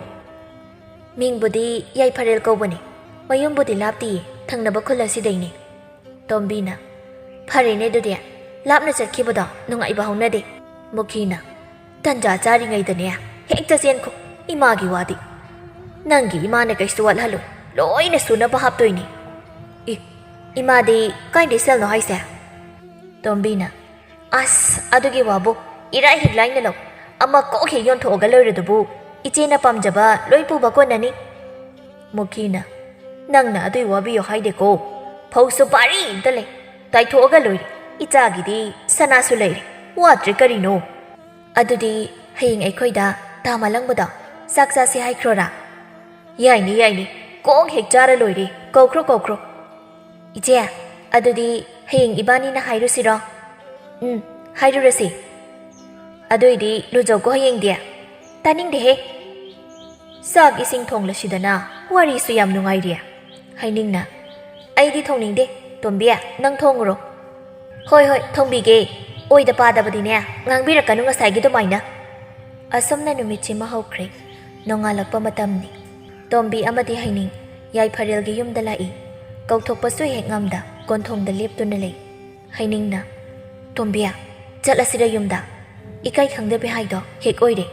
"ꯃꯤꯡꯕꯨꯗꯤ ꯌꯥꯏꯐꯔꯦꯜ ꯀꯧꯕꯅꯤ, ꯃꯌꯨꯝꯕꯨꯗꯤ ꯂꯥꯞꯇꯤꯌꯦ, ꯊꯪꯅꯕ ꯈꯨꯜ ꯑꯁꯤꯗꯩꯅꯤ꯫" ꯇꯣꯝꯕꯤꯅ, "ꯐꯔꯦꯅꯦ ꯑꯗꯨꯗꯤ, ꯂꯥꯞꯅ ꯆꯠꯈꯤꯕꯗꯣ ꯅꯨꯡꯉꯥꯏꯕ ꯍꯧꯅꯗꯦ꯫" ꯃꯨꯈꯤꯅ, "ꯇꯟꯖꯥ ꯆꯥꯔꯤꯉꯩꯗꯅꯦ ꯍꯦꯛꯇ ꯆꯦꯟꯈꯣ, ꯏꯃꯥꯒꯤ ꯋꯥꯗꯤ꯫ ꯅꯪꯒꯤ ꯏꯃꯥꯅ ꯀꯩꯁꯨ ꯋꯥꯠꯍꯜꯂꯣꯏ, ꯂꯣꯏꯅ ꯁꯨꯅꯕ ꯍꯥꯞꯇꯣꯏꯅꯤ꯫" "ꯏ, ꯏꯃꯥꯗꯤ ꯀꯥꯏꯗꯩ ꯁꯦꯜꯅꯣ ꯍꯥꯏꯁꯦ?" ꯇꯣꯝꯕꯤꯅ, "ꯑꯁ, ꯑꯗꯨꯒꯤ ꯋꯥꯕꯨ ꯏꯔꯥꯏ ꯍꯤꯛ ꯂꯥꯏꯅ ꯂꯧ꯫ ꯑꯃ ꯀꯣꯛ ꯍꯦꯛ ꯌꯣꯟꯊꯣꯛꯑꯒ ꯂꯣꯏꯔꯗꯨꯕꯨ, ꯏꯆꯦꯅ ꯄꯥꯝꯖꯕ ꯂꯣꯏ ꯄꯨꯕ ꯀꯣꯟꯅꯅꯤ꯫" ꯃꯨꯈꯤꯅ, "ꯅꯪꯅ ꯑꯗꯨꯏ ꯋꯥꯕꯤꯌꯣ ꯍꯥꯏꯗꯦꯀꯣ꯫ ꯐꯧꯁꯨ ꯄꯥꯔꯤ ꯑꯝꯇ ꯂꯩ꯫ ꯇꯥꯏꯊꯣꯛꯑꯒ ꯂꯣꯏꯔꯦ꯫ ꯏꯆꯥꯒꯤꯗꯤ ꯁꯅꯥꯁꯨ ꯂꯩꯔꯦ꯫ ꯋꯥꯠꯇ꯭ꯔꯦ ꯀꯔꯤꯅꯣ?" "ꯑꯗꯨꯗꯤ ꯍꯌꯦꯡ ꯑꯩꯈꯣꯏꯗ ꯇꯥ ꯃꯂꯪꯕꯗꯣ ꯆꯥꯛ ꯆꯥꯁꯦ ꯍꯥꯏꯈ꯭ꯔꯣꯔꯥ?" "ꯌꯥꯏꯅꯦ, ꯌꯥꯏꯅꯦ꯫ ꯀꯣꯛ ꯍꯦꯛ ꯆꯥꯔ ꯂꯣꯏꯔꯦ꯫ ꯀꯧꯈ꯭ꯔꯣ, ꯀꯧꯈ꯭ꯔꯣ꯫" "ꯏꯆꯦ, ꯑꯗꯨꯗꯤ ꯍꯌꯦꯡ ꯏꯕꯥꯅꯤꯅ ꯍꯥꯏꯔꯨꯁꯤꯔꯣ?" "ꯎꯝ, ꯍꯥꯏꯔꯨꯔꯁꯤ꯫" "ꯑꯗꯨꯏꯗꯤ ꯂꯨꯖꯧꯀꯣ ꯍꯌꯦꯡꯗꯤ꯫" "ꯇꯥꯅꯤꯡꯗꯦꯍꯦ꯫ ꯆꯥꯛ ꯏꯁꯤꯡ ꯊꯣꯡꯂꯁꯤꯗꯅ, ꯋꯥꯔꯤꯁꯨ ꯌꯥꯝ ꯅꯨꯡꯉꯥꯏꯔꯤ꯫" ꯍꯩꯅꯤꯡꯅ, "ꯑꯩꯗꯤ ꯊꯣꯡꯅꯤꯡꯗꯦ꯫ ꯇꯣꯝꯕꯤ, ꯅꯪ ꯊꯣꯡꯉꯨꯔꯣ꯫" "ꯍꯣꯏ, ꯍꯣꯏ, ꯊꯣꯡꯕꯤꯒꯦ꯫ ꯑꯣꯏꯗ ꯄꯥꯗꯕꯗꯤꯅꯦ, ꯉꯥꯡꯕꯤꯔꯛꯀꯅꯨ ꯉꯁꯥꯏꯒꯤ ꯑꯗꯨꯃꯥꯏꯅ꯫" ꯑꯁꯨꯝꯅ ꯅꯨꯃꯤꯠꯁꯤꯃ ꯍꯧꯈ꯭ꯔꯦ꯫ ꯅꯣꯡꯉꯥꯜꯂꯛꯄ ꯃꯇꯝꯅꯤ꯫ ꯇꯣꯝꯕꯤ ꯑꯃꯗꯤ ꯍꯩꯅꯤꯡ ꯌꯥꯏꯐꯔꯦꯜꯒꯤ ꯌꯨꯝꯗ ꯂꯥꯛꯏ꯫ ꯀꯧꯊꯣꯛꯄꯁꯨ ꯍꯦꯛ ꯉꯝꯗ ꯀꯣꯟꯊꯣꯡꯗ ꯂꯦꯞꯇꯨꯅ ꯂꯩ꯫ ꯍꯩꯅꯤꯡꯅ, "ꯇꯣꯝꯕꯤ, ꯆꯠꯂꯁꯤꯔ ꯌꯨꯝꯗ? ꯏꯀꯥꯏ ꯈꯪꯗꯕꯤ ꯍꯥꯏꯗꯣ ꯍꯦꯛ ꯑꯣꯏꯔꯦ꯫"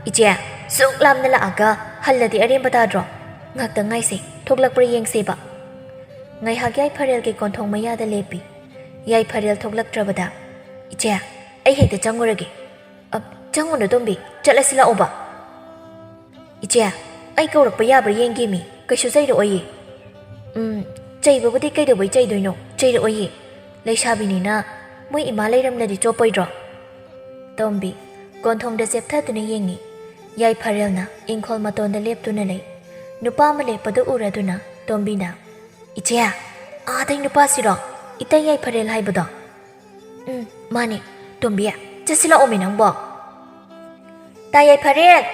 "ꯏꯆꯦ, ꯁꯨꯛ ꯂꯥꯞꯅ ꯂꯥꯛꯑꯒ ꯍꯜꯂꯗꯤ ꯑꯔꯦꯝꯕ ꯇꯥꯗ꯭ꯔꯣ? ꯉꯥꯛꯇꯪ ꯉꯥꯏꯁꯦ, ꯊꯣꯛꯂꯛꯄ꯭ꯔꯥ ꯌꯦꯡꯁꯦꯕ꯫" ꯉꯥꯏꯍꯥꯛ ꯌꯥꯏꯐꯔꯦꯜꯒꯤ ꯀꯣꯟꯊꯣꯡ ꯃꯌꯥꯗ ꯂꯦꯞꯄꯤ꯫ ꯌꯥꯏꯐꯔꯦꯜ ꯊꯣꯛꯂꯛꯇ꯭ꯔꯕꯗ, "ꯏꯆꯦ, ꯑꯩ ꯍꯦꯛꯇ ꯆꯪꯉꯨꯔꯒꯦ꯫" "ꯑ, ꯆꯪꯉꯨꯅꯨ ꯇꯣꯝꯕꯤ, ꯆꯠꯂꯁꯤ ꯂꯥꯛꯑꯣꯕ꯫" "ꯏꯆꯦ, ꯑꯩ ꯀꯧꯔꯛꯄ ꯌꯥꯕ꯭ꯔꯥ ꯌꯦꯡꯒꯦꯃꯤ, ꯀꯩꯁꯨ ꯆꯩꯔꯛꯑꯣꯏꯌꯦ꯫" "ꯎꯝ, ꯆꯩꯕꯕꯨꯗꯤ ꯀꯩꯗꯧꯕꯩ ꯆꯩꯗꯣꯏꯅꯣ? ꯆꯩꯔꯛꯑꯣꯏꯌꯦ꯫ ꯂꯩꯁꯥꯕꯤꯅꯤꯅ ꯃꯣꯏ ꯏꯃꯥ ꯂꯩꯔꯝꯂꯗꯤ ꯆꯣꯞꯄꯣꯏꯗ꯭ꯔꯣ?" ꯇꯣꯝꯕꯤ ꯀꯣꯟꯊꯣꯡꯗ ꯆꯦꯞꯊꯗꯨꯅ ꯌꯦꯡꯉꯤ꯫ ꯌꯥꯏꯐꯔꯦꯜꯅ ꯏꯪꯈꯣꯜ ꯃꯇꯣꯟꯗ ꯂꯦꯞꯇꯨꯅ ꯂꯩ꯫ ꯅꯨꯄꯥ ꯑꯃ ꯂꯦꯞꯄꯗꯨ ꯎꯔꯗꯨꯅ ꯇꯣꯝꯕꯤꯅ, "ꯏꯆꯦ, ꯑꯥꯗꯩ ꯅꯨꯄꯥꯁꯤꯔꯣ? ꯏꯇꯩ ꯌꯥꯏꯐꯔꯦꯜ ꯍꯥꯏꯕꯗꯣ?" "ꯎꯝ, ꯃꯥꯅꯦ꯫ ꯇꯣꯝꯕꯤ, ꯆꯠꯁꯤ ꯂꯥꯛꯑꯣꯃꯤ ꯅꯪꯕꯣ꯫" "ꯇꯥ ꯌꯥꯏꯐꯔꯦꯜ!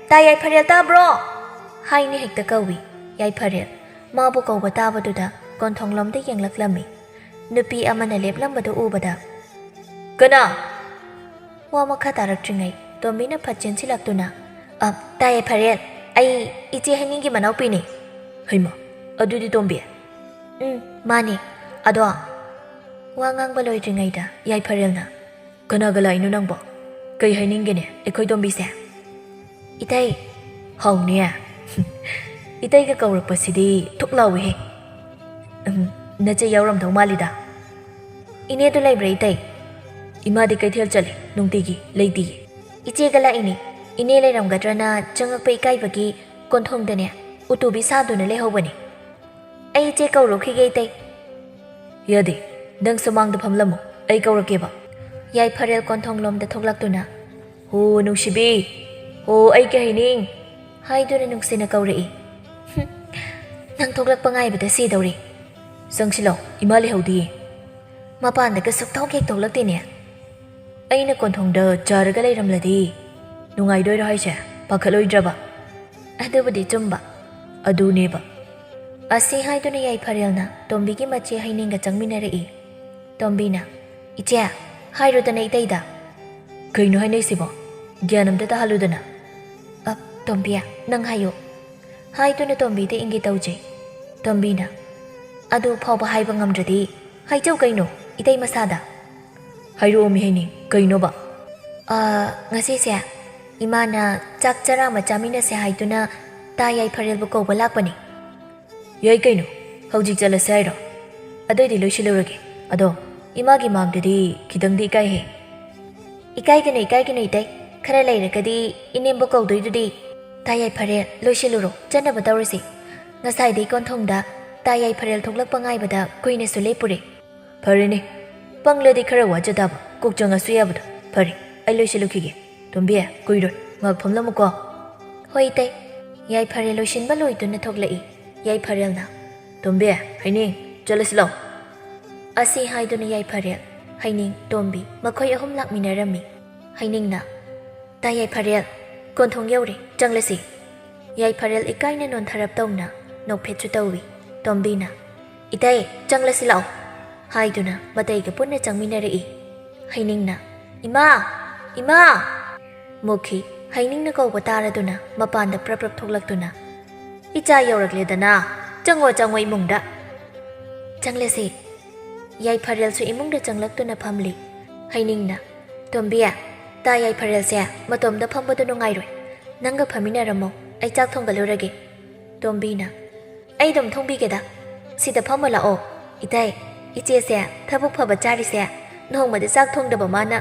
ꯇꯥ ꯌꯥꯏꯐꯔꯦꯜ ꯇꯥꯕ꯭ꯔꯣ?" ꯍꯥꯏꯅ ꯍꯦꯛꯇ ꯀꯧꯏ꯫ ꯌꯥꯏꯐꯔꯦꯜ ꯃꯥꯕꯨ ꯀꯧꯕ ꯇꯥꯕꯗꯨꯗ ꯀꯣꯟꯊꯣꯡꯂꯣꯝꯗ ꯌꯦꯡꯂꯛꯂꯝꯃꯤ꯫ ꯅꯨꯄꯤ ꯑꯃꯅ ꯂꯦꯞꯂꯝꯕꯗꯨ ꯎꯕꯗ, "ꯀꯅꯥ?" ꯋꯥ ꯃꯈꯥ ꯇꯥꯔꯛꯇ꯭ꯔꯤꯉꯩ ꯇꯣꯝꯕꯤꯅ ꯐꯠ ꯆꯦꯟꯁꯤꯜꯂꯛꯇꯨꯅ, "ꯑ, ꯇꯥꯏꯌꯦ ꯐꯔꯦꯜ, ꯑꯩ ꯏꯆꯦ ꯍꯩꯅꯤꯡꯒꯤ ꯃꯅꯥꯎꯄꯤꯅꯤ꯫" "ꯍꯩꯃ, ꯑꯗꯨꯗꯤ ꯇꯣꯝꯕꯤ?" "ꯎꯝ, ꯃꯥꯅꯦ꯫ ꯑꯗꯣ," ꯋꯥ ꯉꯥꯡꯕ ꯂꯣꯏꯗ꯭ꯔꯤꯉꯩꯗ ꯌꯥꯏꯐꯔꯦꯜꯅ, "ꯀꯅꯥꯒ ꯂꯥꯛꯏꯅꯣ ꯅꯪꯕꯣ? ꯀꯩ ꯍꯥꯏꯅꯤꯡꯒꯦꯅꯦ ꯑꯩꯈꯣꯏ ꯇꯣꯝꯕꯤꯁꯦ?" "ꯏꯇꯩ꯫" "ꯍꯥꯎꯅꯦ꯫ ꯏꯇꯩꯒ ꯀꯧꯔꯛꯄꯁꯤꯗꯤ ꯊꯨꯛ ꯂꯥꯎꯏꯍꯦ꯫ ꯎꯝ, ꯅꯆꯦ ꯌꯥꯎꯔꯝꯗꯧ ꯃꯥꯜꯂꯤꯗ꯫" "ꯏꯅꯦꯗꯨ ꯂꯩꯕ꯭ꯔꯥ ꯏꯇꯩ?" "ꯏꯃꯥꯗꯤ ꯀꯩꯊꯦꯜ ꯆꯠꯂꯤ ꯅꯨꯡꯇꯤꯒꯤ, ꯂꯩꯇꯤꯌꯦ꯫" "ꯏꯆꯦꯒ ꯂꯥꯛꯏꯅꯦ꯫ ꯏꯅꯦ ꯂꯩꯔꯝꯒꯗ꯭ꯔꯅ ꯆꯪꯉꯛꯄ ꯏꯀꯥꯏꯕꯒꯤ ꯀꯣꯟꯊꯣꯡꯗꯅꯦ ꯎꯇꯨꯕꯤ ꯁꯥꯗꯨꯅ ꯂꯩꯍꯧꯕꯅꯦ꯫ ꯑꯩ ꯏꯆꯦ ꯀꯧꯔꯨꯈꯤꯒꯦ ꯏꯇꯩ꯫" "ꯌꯥꯗꯦ, ꯅꯪ ꯁꯨꯃꯥꯡꯗ ꯐꯝꯂꯝꯃꯨ, ꯑꯩ ꯀꯧꯔꯛꯀꯦꯕ꯫" ꯌꯥꯏꯐꯔꯦꯜ ꯀꯣꯟꯊꯣꯡꯂꯣꯝꯗ ꯊꯣꯛꯂꯛꯇꯨꯅ, "ꯍꯣ ꯅꯨꯡꯁꯤꯕꯤ, ꯍꯣ ꯑꯩꯒꯤ ꯍꯩꯅꯤꯡ" ꯍꯥꯏꯗꯨꯅ ꯅꯨꯡꯁꯤꯅ ꯀꯧꯔꯛꯏ꯫ "ꯍꯨꯝ, ꯅꯪ ꯊꯣꯛꯂꯛꯄ ꯉꯥꯏꯕꯗ ꯁꯤꯗꯧꯔꯦ꯫" "ꯆꯪꯁꯤꯜꯂꯣ, ꯏꯃꯥ ꯂꯩꯍꯧꯗꯤꯌꯦ꯫" "ꯃꯄꯥꯟꯗꯒ ꯁꯨꯛꯊꯣꯛ ꯍꯦꯛ ꯊꯣꯛꯂꯛꯇꯦꯅꯦ꯫" "ꯑꯩꯅ ꯀꯣꯟꯊꯣꯡꯗ ꯆꯥꯔꯒ ꯂꯩꯔꯝꯂꯗꯤ ꯅꯨꯡꯉꯥꯏꯗꯣꯏꯔꯣ ꯍꯥꯏꯁꯦ? ꯄꯥꯈꯠꯂꯣꯏꯗ꯭ꯔꯕ?" "ꯑꯗꯨꯕꯨꯗꯤ ꯆꯨꯝꯕ꯫" "ꯑꯗꯨꯅꯦꯕ꯫" ꯑꯁꯤ ꯍꯥꯏꯗꯨꯅ ꯌꯥꯏꯐꯔꯦꯜꯅ ꯇꯣꯝꯕꯤꯒꯤ ꯃꯆꯦ ꯍꯩꯅꯤꯡꯒ ꯆꯪꯃꯤꯟꯅꯔꯛꯏ꯫ ꯇꯣꯝꯕꯤꯅ, "ꯏꯆꯦ, ꯍꯥꯏꯔꯨꯗꯅ ꯏꯇꯩꯗ꯫" "ꯀꯩꯅꯣ ꯍꯥꯏꯅꯩꯁꯤꯕꯣ? ꯒ꯭ꯌꯥꯟ ꯑꯝꯇ ꯇꯥꯍꯜꯂꯨꯗꯅ꯫" "ꯑ, ꯇꯣꯝꯕꯤ, ꯅꯪ ꯍꯥꯏꯌꯨ꯫" ꯍꯥꯏꯗꯨꯅ ꯇꯣꯝꯕꯤꯗ ꯏꯪꯒꯤꯠ ꯇꯧꯖꯩ꯫ ꯇꯣꯝꯕꯤꯅ, "ꯑꯗꯨ ꯐꯥꯎꯕ ꯍꯥꯏꯕ ꯉꯝꯗ꯭ꯔꯗꯤ ꯍꯥꯏꯖꯧ ꯀꯩꯅꯣ, ꯏꯇꯩ ꯃꯁꯥꯗ꯫" "ꯍꯥꯏꯔꯛꯑꯣ ꯃꯤ ꯍꯩꯅꯤꯡ, ꯀꯩꯅꯣꯕ?" "ꯑ, ꯉꯁꯤꯁꯦ ꯏꯃꯥꯅ ꯆꯥꯛ ꯆꯔꯥ ꯑꯃ ꯆꯥꯃꯤꯟꯅꯁꯦ ꯍꯥꯏꯗꯨꯅ ꯇꯥ ꯌꯥꯏꯐꯔꯦꯜꯕꯨ ꯀꯧꯕ ꯂꯥꯛꯄꯅꯤ꯫" "ꯌꯥꯏ ꯀꯩꯅꯣ, ꯍꯧꯖꯤꯛ ꯆꯠꯂꯁꯦ ꯍꯥꯏꯔꯣ? ꯑꯗꯨꯑꯣꯏꯗꯤ ꯂꯣꯏꯁꯤꯜꯂꯨꯔꯒꯦ꯫ ꯑꯗꯣ ꯏꯃꯥꯒꯤ ꯃꯥꯡꯗꯗꯤ ꯈꯤꯇꯪꯗꯤ ꯏꯀꯥꯏꯍꯦ꯫" "ꯏꯀꯥꯏꯒꯅꯨ, ꯏꯀꯥꯏꯒꯅꯨ ꯏꯇꯩ, ꯈꯔ ꯂꯩꯔꯒꯗꯤ ꯏꯅꯦꯝꯕꯣꯛ ꯀꯧꯗꯣꯏꯗꯨꯗꯤ꯫ ꯇꯥ ꯌꯥꯏꯐꯔꯦꯜ, ꯂꯣꯏꯁꯤꯜꯂꯨꯔꯣ, ꯆꯠꯅꯕ ꯇꯧꯔꯁꯤ꯫ ꯉꯁꯥꯏꯗꯩ ꯀꯣꯟꯊꯣꯡꯗ ꯇꯥ ꯌꯥꯏꯐꯔꯦꯜ ꯊꯣꯛꯂꯛꯄ ꯉꯥꯏꯕꯗ ꯀꯨꯏꯅꯁꯨ ꯂꯦꯞꯄꯨꯔꯦ꯫" "ꯐꯔꯦꯅꯦ, ꯄꯪꯂꯗꯤ ꯈꯔ ꯋꯥꯖ ꯇꯥꯕ, ꯀꯣꯛ ꯆꯪꯉꯁꯨ ꯌꯥꯕꯗꯣ꯫ ꯐꯔꯦ, ꯑꯩ ꯂꯣꯏꯁꯤꯜꯂꯨꯈꯤꯒꯦ꯫ ꯇꯣꯝꯕꯤ, ꯀꯨꯏꯔꯣꯏ, ꯉꯥꯛ ꯐꯝꯂꯝꯃꯨꯀꯣ꯫" "ꯍꯣꯏ ꯏꯇꯩ꯫" ꯌꯥꯏꯐꯔꯦꯜ ꯂꯣꯏꯁꯤꯟꯕ ꯂꯣꯏꯗꯨꯅ ꯊꯣꯛꯂꯛꯏ꯫ ꯌꯥꯏꯐꯔꯦꯜꯅ, "ꯇꯣꯝꯕꯤ, ꯍꯩꯅꯤꯡ, ꯆꯠꯂꯁꯤ ꯂꯥꯛꯑꯣ꯫" ꯑꯁꯤ ꯍꯥꯏꯗꯨꯅ ꯌꯥꯏꯐꯔꯦꯜ, ꯍꯩꯅꯤꯡ, ꯇꯣꯝꯕꯤ ꯃꯈꯣꯏ ꯑꯍꯨꯝ ꯂꯥꯛꯃꯤꯟꯅꯔꯝꯃꯤ꯫ ꯍꯩꯅꯤꯡꯅ, "ꯇꯥ ꯌꯥꯏꯐꯔꯦꯜ, ꯀꯣꯟꯊꯣꯡ ꯌꯧꯔꯦ, ꯆꯪꯂꯁꯤ꯫" ꯌꯥꯏꯐꯔꯦꯜ ꯏꯀꯥꯏꯅ ꯅꯣꯟꯊꯔꯞ ꯇꯧꯅ ꯅꯣꯛꯐꯦꯠꯁꯨ ꯇꯧꯏ꯫ ꯇꯣꯝꯕꯤꯅ, "ꯏꯇꯩ, ꯆꯪꯂꯁꯤ ꯂꯥꯛꯑꯣ" ꯍꯥꯏꯗꯨꯅ ꯃꯇꯩꯒ ꯄꯨꯟꯅ ꯆꯪꯃꯤꯟꯅꯔꯛꯏ꯫ ꯍꯩꯅꯤꯡꯅ, "ꯏꯃꯥ!" "ꯏꯃꯥ!" ꯃꯨꯈꯤ ꯍꯩꯅꯤꯡꯅ ꯀꯧꯕ ꯇꯥꯔꯗꯨꯅ ꯃꯄꯥꯟꯗ ꯄ꯭ꯔꯞ ꯄ꯭ꯔꯞ ꯊꯣꯛꯂꯛꯇꯨꯅ, "ꯏꯆꯥ ꯌꯧꯔꯛꯂꯦꯗꯅ, ꯆꯪꯉꯣ ꯆꯪꯉꯣ ꯏꯃꯨꯡꯗ꯫ ꯆꯪꯂꯁꯤ꯫" ꯌꯥꯏꯐꯔꯦꯜꯁꯨ ꯏꯃꯨꯡꯗ ꯆꯪꯂꯛꯇꯨꯅ ꯐꯝꯂꯤ꯫ ꯍꯩꯅꯤꯡꯅ, "ꯇꯣꯝꯕꯤ, ꯇꯥ ꯌꯥꯏꯐꯔꯦꯜꯁꯦ ꯃꯇꯣꯝꯗ ꯐꯝꯕꯗꯨ ꯅꯨꯡꯉꯥꯏꯔꯣꯏ, ꯅꯪꯒ ꯐꯝꯃꯤꯟꯅꯔꯝꯃꯣ, ꯑꯩ ꯆꯥꯛ ꯊꯣꯡꯒꯠꯂꯨꯔꯒꯦ꯫" ꯇꯣꯝꯕꯤꯅ, "ꯑꯩ ꯑꯗꯨꯝ ꯊꯣꯡꯕꯤꯒꯦꯗ, ꯁꯤꯗ ꯐꯝꯃ ꯂꯥꯛꯑꯣ꯫ ꯏꯇꯩ, ꯏꯆꯦꯁꯦ ꯊꯕꯛ ꯐꯕ ꯆꯥꯔꯤꯁꯦ ꯅꯣꯡꯃꯗ ꯆꯥꯛ ꯊꯣꯡꯗꯕ ꯃꯥꯅ꯫"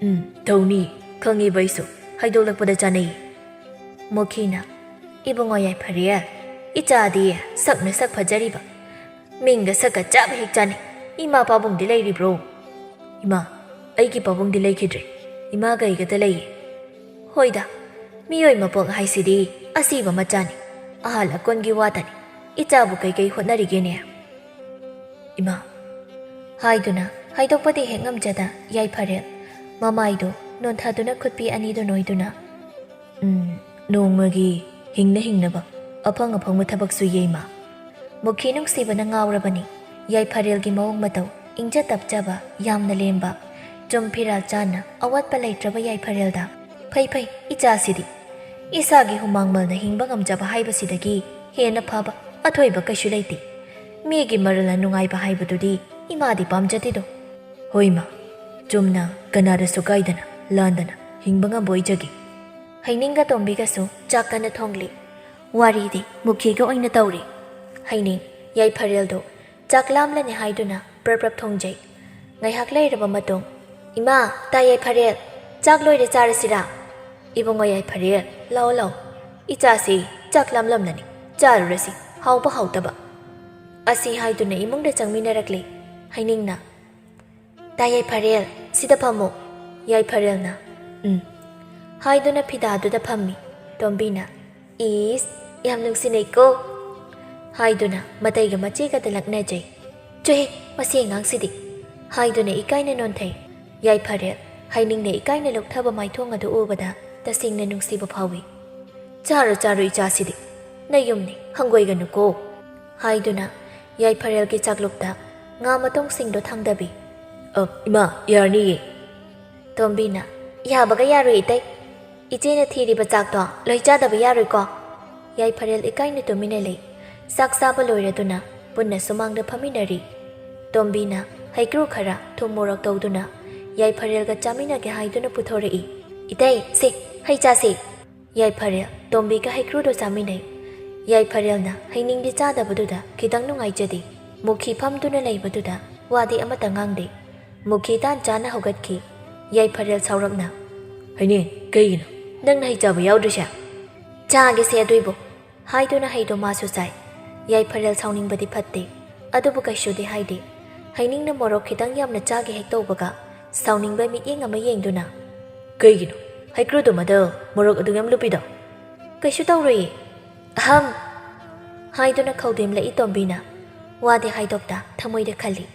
"ꯎꯝ, ꯇꯧꯅꯤ, ꯈꯪꯉꯦꯕ ꯑꯩꯁꯨ, ꯍꯥꯏꯗꯣꯛꯂꯛꯄꯗ ꯆꯥꯅꯩ꯫" ꯃꯨꯈꯤꯅ, "ꯏꯕꯨꯡꯉꯣ ꯌꯥꯏꯐꯔꯦꯜ, ꯏꯆꯥꯗꯤ ꯁꯛꯅ ꯁꯛ ꯐꯖꯔꯤꯕ, ꯃꯤꯡꯒ ꯁꯛꯀ ꯆꯞ ꯍꯦꯛ ꯆꯥꯅꯩ꯫ ꯏꯃꯥ ꯄꯥꯕꯨꯡꯗꯤ ꯂꯩꯔꯤꯕ꯭ꯔꯣ?" "ꯏꯃꯥ, ꯑꯩꯒꯤ ꯄꯥꯕꯨꯡꯗꯤ ꯂꯩꯈꯤꯗ꯭ꯔꯦ, ꯏꯃꯥꯒ ꯑꯩꯒꯇ ꯂꯩꯌꯦ꯫" "ꯍꯣꯏꯗ, ꯃꯤꯑꯣꯏ ꯃꯄꯣꯛ ꯍꯥꯏꯁꯤꯗꯤ ꯑꯁꯤꯕ ꯃꯆꯥꯅꯤ, ꯑꯍꯜ ꯑꯀꯣꯟꯒꯤ ꯋꯥꯇꯅꯤ꯫ ꯏꯆꯥꯕꯨ ꯀꯩꯀꯩ ꯍꯣꯠꯅꯔꯤꯒꯦꯅꯦ?" "ꯏꯃꯥ꯫" ꯍꯥꯏꯗꯨꯅ ꯍꯥꯏꯗꯣꯛꯄꯗꯤ ꯍꯦꯛ ꯉꯝꯖꯗ ꯌꯥꯏꯐꯔꯦꯜ ꯃꯃꯥꯏꯗꯨ ꯅꯣꯟꯊꯗꯨꯅ ꯈꯨꯠꯄꯤ ꯑꯅꯤꯗꯨ ꯅꯣꯏꯗꯨꯅ, "ꯎꯝ, ꯅꯣꯡꯃꯒꯤ ꯍꯤꯡꯅ ꯍꯤꯡꯅꯕ ꯑꯐꯪ ꯑꯐꯪꯕ ꯊꯕꯛ ꯁꯨꯏꯌꯦ, ꯏꯃꯥ꯫" ꯃꯨꯈꯤ ꯅꯨꯡꯁꯤꯕꯅ ꯉꯥꯎꯔꯕꯅꯤ꯫ ꯌꯥꯏꯐꯔꯦꯜꯒꯤ ꯃꯑꯣꯡ ꯃꯇꯧ, ꯏꯪꯖ ꯇꯞꯆꯕ, ꯌꯥꯝꯅ ꯂꯦꯝꯕ, ꯆꯨꯝ ꯐꯤꯔꯥꯜ ꯆꯥꯟꯅ ꯑꯋꯥꯠꯄ ꯂꯩꯇ꯭ꯔꯕ ꯌꯥꯏꯐꯔꯦꯜꯗ, "ꯐꯩ ꯐꯩ, ꯏꯆꯥꯁꯤꯗꯤ ꯏꯁꯥꯒꯤ ꯍꯨꯃꯥꯡ ꯃꯜꯅ ꯍꯤꯡꯕ ꯉꯝꯖꯕ ꯍꯥꯏꯕꯁꯤꯗꯒꯤ ꯍꯦꯟꯅ ꯐꯕ ꯑꯊꯣꯏꯕ ꯀꯩꯁꯨ ꯂꯩꯇꯦ꯫ ꯃꯤꯒꯤ ꯃꯔꯜꯅ ꯅꯨꯡꯉꯥꯏꯕ ꯍꯥꯏꯕꯗꯨꯗꯤ ꯏꯃꯥꯗꯤ ꯄꯥꯝꯖꯗꯦꯗꯣ꯫" "ꯍꯣꯏ, ꯏꯃꯥ, ꯆꯨꯝꯅ ꯀꯅꯥꯗꯁꯨ ꯀꯥꯏꯗꯅ ꯂꯥꯟꯗꯅ ꯍꯤꯡꯕ ꯉꯝꯕ ꯑꯣꯏꯖꯒꯦ꯫" ꯍꯩꯅꯤꯡꯒ ꯇꯣꯝꯕꯤꯒꯁꯨ ꯆꯥꯛ ꯀꯟꯅ ꯊꯣꯡꯂꯤ꯫ ꯋꯥꯔꯤꯗꯤ ꯃꯨꯈꯤꯒ ꯑꯣꯏꯅ ꯇꯧꯔꯤ꯫ ꯍꯩꯅꯤꯡ, ꯌꯥꯏꯐꯔꯦꯜꯗꯣ ꯆꯥꯛ ꯂꯥꯝꯂꯅꯤ ꯍꯥꯏꯗꯨꯅ ꯄ꯭ꯔꯞ ꯄ꯭ꯔꯞ ꯊꯣꯡꯖꯩ꯫ ꯉꯥꯏꯍꯥꯛ ꯂꯩꯔꯕ ꯃꯇꯨꯡ, "ꯏꯃꯥ, ꯇꯥ ꯌꯥꯏꯐꯔꯦꯜ, ꯆꯥꯛ ꯂꯣꯏꯔꯦ, ꯆꯥꯔꯁꯤꯔꯥ?" "ꯏꯕꯨꯡꯉꯣ ꯌꯥꯏꯐꯔꯦꯜ, ꯂꯥꯛꯑꯣ ꯂꯥꯛꯑꯣ, ꯏꯆꯥꯁꯤ ꯆꯥꯛ ꯂꯥꯝꯂꯝꯂꯅꯤ, ꯆꯥꯔꯨꯔꯁꯤ, ꯍꯥꯎꯕ ꯍꯥꯎꯇꯕ꯫" ꯑꯁꯤ ꯍꯥꯏꯗꯨꯅ ꯏꯃꯨꯡꯗ ꯆꯪꯃꯤꯟꯅꯔꯛꯂꯤ꯫ ꯍꯩꯅꯤꯡꯅ, "ꯇꯥ ꯌꯥꯏꯐꯔꯦꯜ, ꯁꯤꯗ ꯐꯝꯃꯨ꯫" ꯌꯥꯏꯐꯔꯦꯜꯅ, "ꯎꯝ" ꯍꯥꯏꯗꯨꯅ ꯐꯤꯗꯥꯗꯨꯗ ꯐꯝꯃꯤ꯫ ꯇꯣꯝꯕꯤꯅ, "ꯏꯁ, ꯌꯥꯝ ꯅꯨꯡꯁꯤꯅꯩꯀꯣ" ꯍꯥꯏꯗꯨꯅ ꯃꯇꯩꯒ ꯃꯆꯦꯒꯗ ꯂꯛꯅꯖꯩ꯫ "ꯆꯨꯍꯦ, ꯃꯁꯤ ꯑꯉꯥꯡꯁꯤꯗꯤ" ꯍꯥꯏꯗꯨꯅ ꯏꯀꯥꯏꯅ ꯅꯣꯟꯊꯩ꯫ ꯌꯥꯏꯐꯔꯦꯜ, ꯍꯩꯅꯤꯡꯅ ꯏꯀꯥꯏꯅ ꯂꯨꯞꯊꯕ ꯃꯥꯏꯊꯣꯡ ꯑꯗꯨ ꯎꯕꯗ ꯇꯁꯦꯡꯅ ꯅꯨꯡꯁꯤꯕ ꯐꯥꯎꯏ꯫ "ꯆꯥꯔꯣ, ꯆꯥꯔꯣ, ꯏꯆꯥꯁꯤꯗꯤ, ꯅꯌꯨꯝꯅꯤ, ꯍꯪꯒꯣꯏꯒꯅꯨꯀꯣ" ꯍꯥꯏꯗꯨꯅ ꯌꯥꯏꯐꯔꯦꯜꯒꯤ ꯆꯥꯛꯂꯨꯛꯇ ꯉꯥ ꯃꯇꯣꯡꯁꯤꯡꯗꯣ ꯊꯥꯡꯗꯕꯤ꯫ "ꯑ, ꯏꯃꯥ, ꯌꯥꯔꯅꯤꯌꯦ" ꯇꯣꯝꯕꯤꯅ, "ꯌꯥꯕꯒ ꯌꯥꯔꯣꯏ ꯏꯇꯩ꯫ ꯏꯆꯦꯅ ꯊꯤꯔꯤꯕ ꯆꯥꯛꯇꯣ ꯂꯣꯏ ꯆꯥꯗꯕ ꯌꯥꯔꯣꯏꯀꯣ?" ꯌꯥꯏꯐꯔꯦꯜ ꯏꯀꯥꯏꯅ ꯇꯨꯃꯤꯟꯅ ꯂꯩ꯫ ꯆꯥꯛ ꯆꯥꯕ ꯂꯣꯏꯔꯗꯨꯅ ꯄꯨꯟꯅ ꯁꯨꯃꯥꯡꯗ ꯐꯝꯃꯤꯟꯅꯔꯤ꯫ ꯇꯣꯝꯕꯤꯅ ꯍꯩꯀ꯭ꯔꯨ ꯈꯔ ꯊꯨꯝ ꯃꯣꯔꯣꯛ ꯇꯧꯗꯨꯅ ꯌꯥꯏꯐꯔꯦꯜꯒ ꯆꯥꯃꯤꯟꯅꯒꯦ ꯍꯥꯏꯗꯨꯅ ꯄꯨꯊꯣꯔꯛꯏ꯫ "ꯏꯇꯩ, ꯁꯦ, ꯍꯩ ꯆꯥꯁꯦ!" ꯌꯥꯏꯐꯔꯦꯜ ꯇꯣꯝꯕꯤꯒ ꯍꯩꯀ꯭ꯔꯨꯗꯣ ꯆꯥꯃꯤꯟꯅꯩ꯫ ꯌꯥꯏꯐꯔꯦꯜꯅ ꯍꯩꯅꯤꯡꯗꯤ ꯆꯥꯗꯕꯗꯨꯗ ꯈꯤꯇꯪ ꯅꯨꯡꯉꯥꯏꯖꯗꯦ꯫ ꯃꯨꯈꯤ ꯐꯝꯗꯨꯅ ꯂꯩꯕꯗꯨꯗ ꯋꯥꯗꯤ ꯑꯃꯠꯇ ꯉꯥꯡꯗꯦ꯫ ꯃꯨꯈꯤ ꯇꯥꯟ ꯆꯥꯅ ꯍꯧꯒꯠꯈꯤ꯫ ꯌꯥꯏꯐꯔꯦꯜ ꯁꯥꯎꯔꯞꯅ, "ꯍꯩꯅꯤꯡ, ꯀꯩꯒꯤꯅꯣ ꯅꯪꯅ ꯍꯩ ꯆꯥꯕ ꯌꯥꯎꯗ꯭ꯔꯤꯁꯦ?" "ꯆꯥꯒꯦꯁꯦ ꯑꯗꯨꯏꯕꯨ" ꯍꯥꯏꯗꯨꯅ ꯍꯩꯗꯣ ꯃꯥꯁꯨ ꯆꯥꯏ꯫ ꯌꯥꯏꯐꯔꯦꯜ ꯁꯥꯎꯅꯤꯡꯕꯗꯤ ꯐꯠꯇꯦ, ꯑꯗꯨꯕꯨ ꯀꯩꯁꯨꯗꯤ ꯍꯥꯏꯗꯦ꯫ ꯍꯩꯅꯤꯡꯅ ꯃꯣꯔꯣꯛ ꯈꯤꯇꯪ ꯌꯥꯝꯅ ꯆꯥꯒꯦ ꯍꯦꯛ ꯇꯧꯕꯒ ꯁꯥꯎꯅꯤꯡꯕ ꯃꯤꯠꯌꯦꯡ ꯑꯃ ꯌꯦꯡꯗꯨꯅ, "ꯀꯩꯒꯤꯅꯣ ꯍꯩꯀ꯭ꯔꯨꯗꯨꯃꯗ ꯃꯣꯔꯣꯛ ꯑꯗꯨꯛ ꯌꯥꯝ ꯂꯨꯞꯄꯤꯗꯣ?" "ꯀꯩꯁꯨ ꯇꯧꯔꯣꯏꯌꯦ, ꯑꯍꯝ" ꯍꯥꯏꯗꯨꯅ ꯈꯧꯗꯦꯝꯂꯛꯏ ꯇꯣꯝꯕꯤꯅ꯫ ꯋꯥꯗꯤ ꯍꯥꯏꯗꯣꯛꯇ ꯊꯃꯣꯏꯗ ꯈꯜꯂꯤ,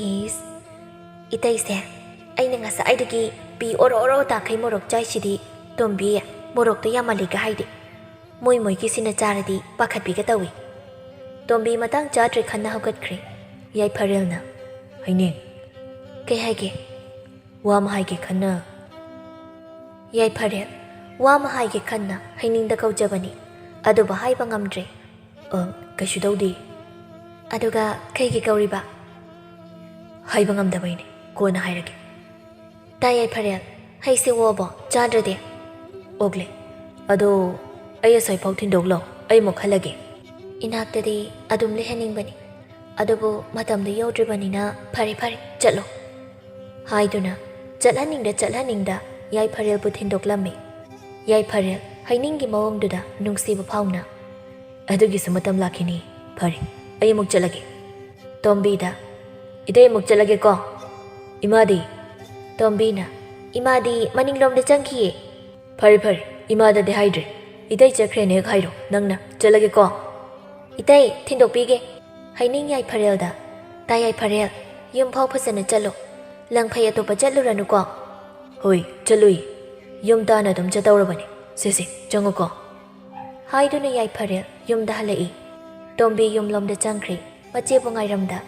"ꯏꯁ, ꯏꯇꯩꯁꯦ, ꯑꯩꯅ ꯉꯁꯥꯏꯗꯒꯤ ꯄꯤ ꯑꯣꯔꯣ ꯑꯣꯔꯣ ꯇꯥꯈꯩ ꯃꯣꯔꯣꯛ ꯆꯥꯏꯁꯤꯗꯤ, ꯇꯣꯝꯕꯤ, ꯃꯣꯔꯣꯛꯇꯣ ꯌꯥꯝꯃꯜꯂꯤꯒ ꯍꯥꯏꯗꯦ꯫ ꯃꯣꯏ ꯃꯣꯏꯒꯤꯁꯤꯅ ꯆꯥꯔꯗꯤ ꯄꯥꯈꯠꯄꯤꯒ ꯇꯧꯏ"꯫ ꯇꯣꯝꯕꯤ ꯃꯇꯥꯡ ꯆꯥꯗ꯭ꯔꯦ ꯈꯟꯅ ꯍꯧꯒꯠꯈ꯭ꯔꯦ꯫ ꯌꯥꯏꯐꯔꯦꯜꯅ, "ꯍꯩꯅꯤꯡ, ꯀꯩ ꯍꯥꯏꯒꯦ?" "ꯋꯥ ꯑꯃ ꯍꯥꯏꯒꯦ ꯈꯟꯅ"꯫ ꯌꯥꯏꯐꯔꯦꯜ, ꯋꯥ ꯑꯃ ꯍꯥꯏꯒꯦ ꯈꯟꯅ ꯍꯩꯅꯤꯡꯗ ꯀꯧꯖꯕꯅꯤ, ꯑꯗꯨꯕꯨ ꯍꯥꯏꯕ ꯉꯝꯗ꯭ꯔꯦ꯫ "ꯑ, ꯀꯩꯁꯨ ꯇꯧꯗꯦ"꯫ "ꯑꯗꯨꯒ ꯀꯩꯒꯤ ꯀꯧꯔꯤꯕ?" "ꯍꯥꯏꯕ ꯉꯝꯗꯕꯩꯅꯦ, ꯀꯣꯟꯅ ꯍꯥꯏꯔꯒꯦ"꯫ "ꯇꯥ ꯌꯥꯏꯐꯔꯦꯜ, ꯍꯩꯁꯦ ꯑꯣꯛꯑꯕꯣ? ꯆꯥꯗ꯭ꯔꯗꯤ?" "ꯑꯣꯛꯂꯦ꯫ ꯑꯗꯣ ꯑꯩ ꯑꯁ꯭ꯋꯥꯏꯐꯥꯎ ꯊꯤꯟꯗꯣꯛꯂꯣ, ꯑꯩ ꯑꯃꯨꯛ ꯍꯜꯂꯒꯦ"꯫ "ꯏꯅꯥꯛꯇꯗꯤ ꯑꯗꯨꯝ ꯂꯩꯍꯟꯅꯤꯡꯕꯅꯤ, ꯑꯗꯨꯕꯨ ꯃꯇꯝꯗꯨ ꯌꯧꯗ꯭ꯔꯤꯕꯅꯤꯅ ꯐꯔꯦ ꯐꯔꯦ, ꯆꯠꯂꯣ" ꯍꯥꯏꯗꯨꯅ ꯆꯠꯍꯟꯅꯤꯡꯗ ꯆꯠꯍꯟꯅꯤꯡꯗ ꯌꯥꯏꯐꯔꯦꯜꯕꯨ ꯊꯤꯟꯗꯣꯛꯂꯝꯃꯤ꯫ ꯌꯥꯏꯐꯔꯦꯜ ꯍꯩꯅꯤꯡꯒꯤ ꯃꯑꯣꯡꯗꯨꯗ ꯅꯨꯡꯁꯤꯕ ꯐꯥꯎꯅ, "ꯑꯗꯨꯒꯤꯁꯨ ꯃꯇꯝ ꯂꯥꯛꯈꯤꯅꯤ꯫ ꯐꯔꯦ, ꯑꯩ ꯑꯃꯨꯛ ꯆꯠꯂꯒꯦ"꯫ ꯇꯣꯝꯕꯤꯗ, "ꯏꯇꯩ, ꯑꯃꯨꯛ ꯆꯠꯂꯒꯦꯀꯣ꯫ ꯏꯃꯥꯗꯤ?" ꯇꯣꯝꯕꯤꯅ, "ꯏꯃꯥꯗꯤ ꯃꯅꯤꯡꯂꯣꯝꯗ ꯆꯪꯈꯤꯌꯦ"꯫ "ꯐꯔꯦ, ꯐꯔꯦ, ꯏꯃꯥꯗꯗꯤ ꯍꯥꯏꯗ꯭ꯔꯦ꯫ ꯏꯇꯩ ꯆꯠꯈ꯭ꯔꯦꯅ ꯍꯦꯛ ꯍꯥꯏꯔꯣ, ꯅꯪꯅ꯫ ꯆꯠꯂꯒꯦꯀꯣ"꯫ "ꯏꯇꯩ, ꯊꯤꯟꯗꯣꯛꯄꯤꯒꯦ"꯫ ꯍꯩꯅꯤꯡ ꯌꯥꯏꯐꯔꯦꯜꯗ, "ꯇꯥ ꯌꯥꯏꯐꯔꯦꯜ, ꯌꯨꯝ ꯐꯥꯎ ꯐꯖꯅ ꯆꯠꯂꯨ꯫ ꯂꯪꯐꯩ ꯑꯇꯣꯞꯄ ꯆꯠꯂꯨꯔꯅꯨꯀꯣ"꯫ "ꯍꯣꯏ, ꯆꯠꯂꯨꯏ꯫ ꯌꯨꯝ ꯇꯥꯅ ꯑꯗꯨꯝ ꯆꯠꯇꯧꯔꯕꯅꯤ꯫ ꯁꯦ, ꯁꯦ, ꯆꯪꯉꯨꯀꯣ"꯫ ꯍꯥꯏꯗꯨꯅ ꯌꯥꯏꯐꯔꯦꯜ ꯌꯨꯝꯗ ꯍꯜꯂꯛꯏ꯫ ꯇꯣꯝꯕꯤ ꯌꯨꯝꯂꯣꯝꯗ ꯆꯪꯈ꯭ꯔꯦ, ꯃꯆꯦꯕꯨ ꯉꯥꯏꯔꯝꯗ꯫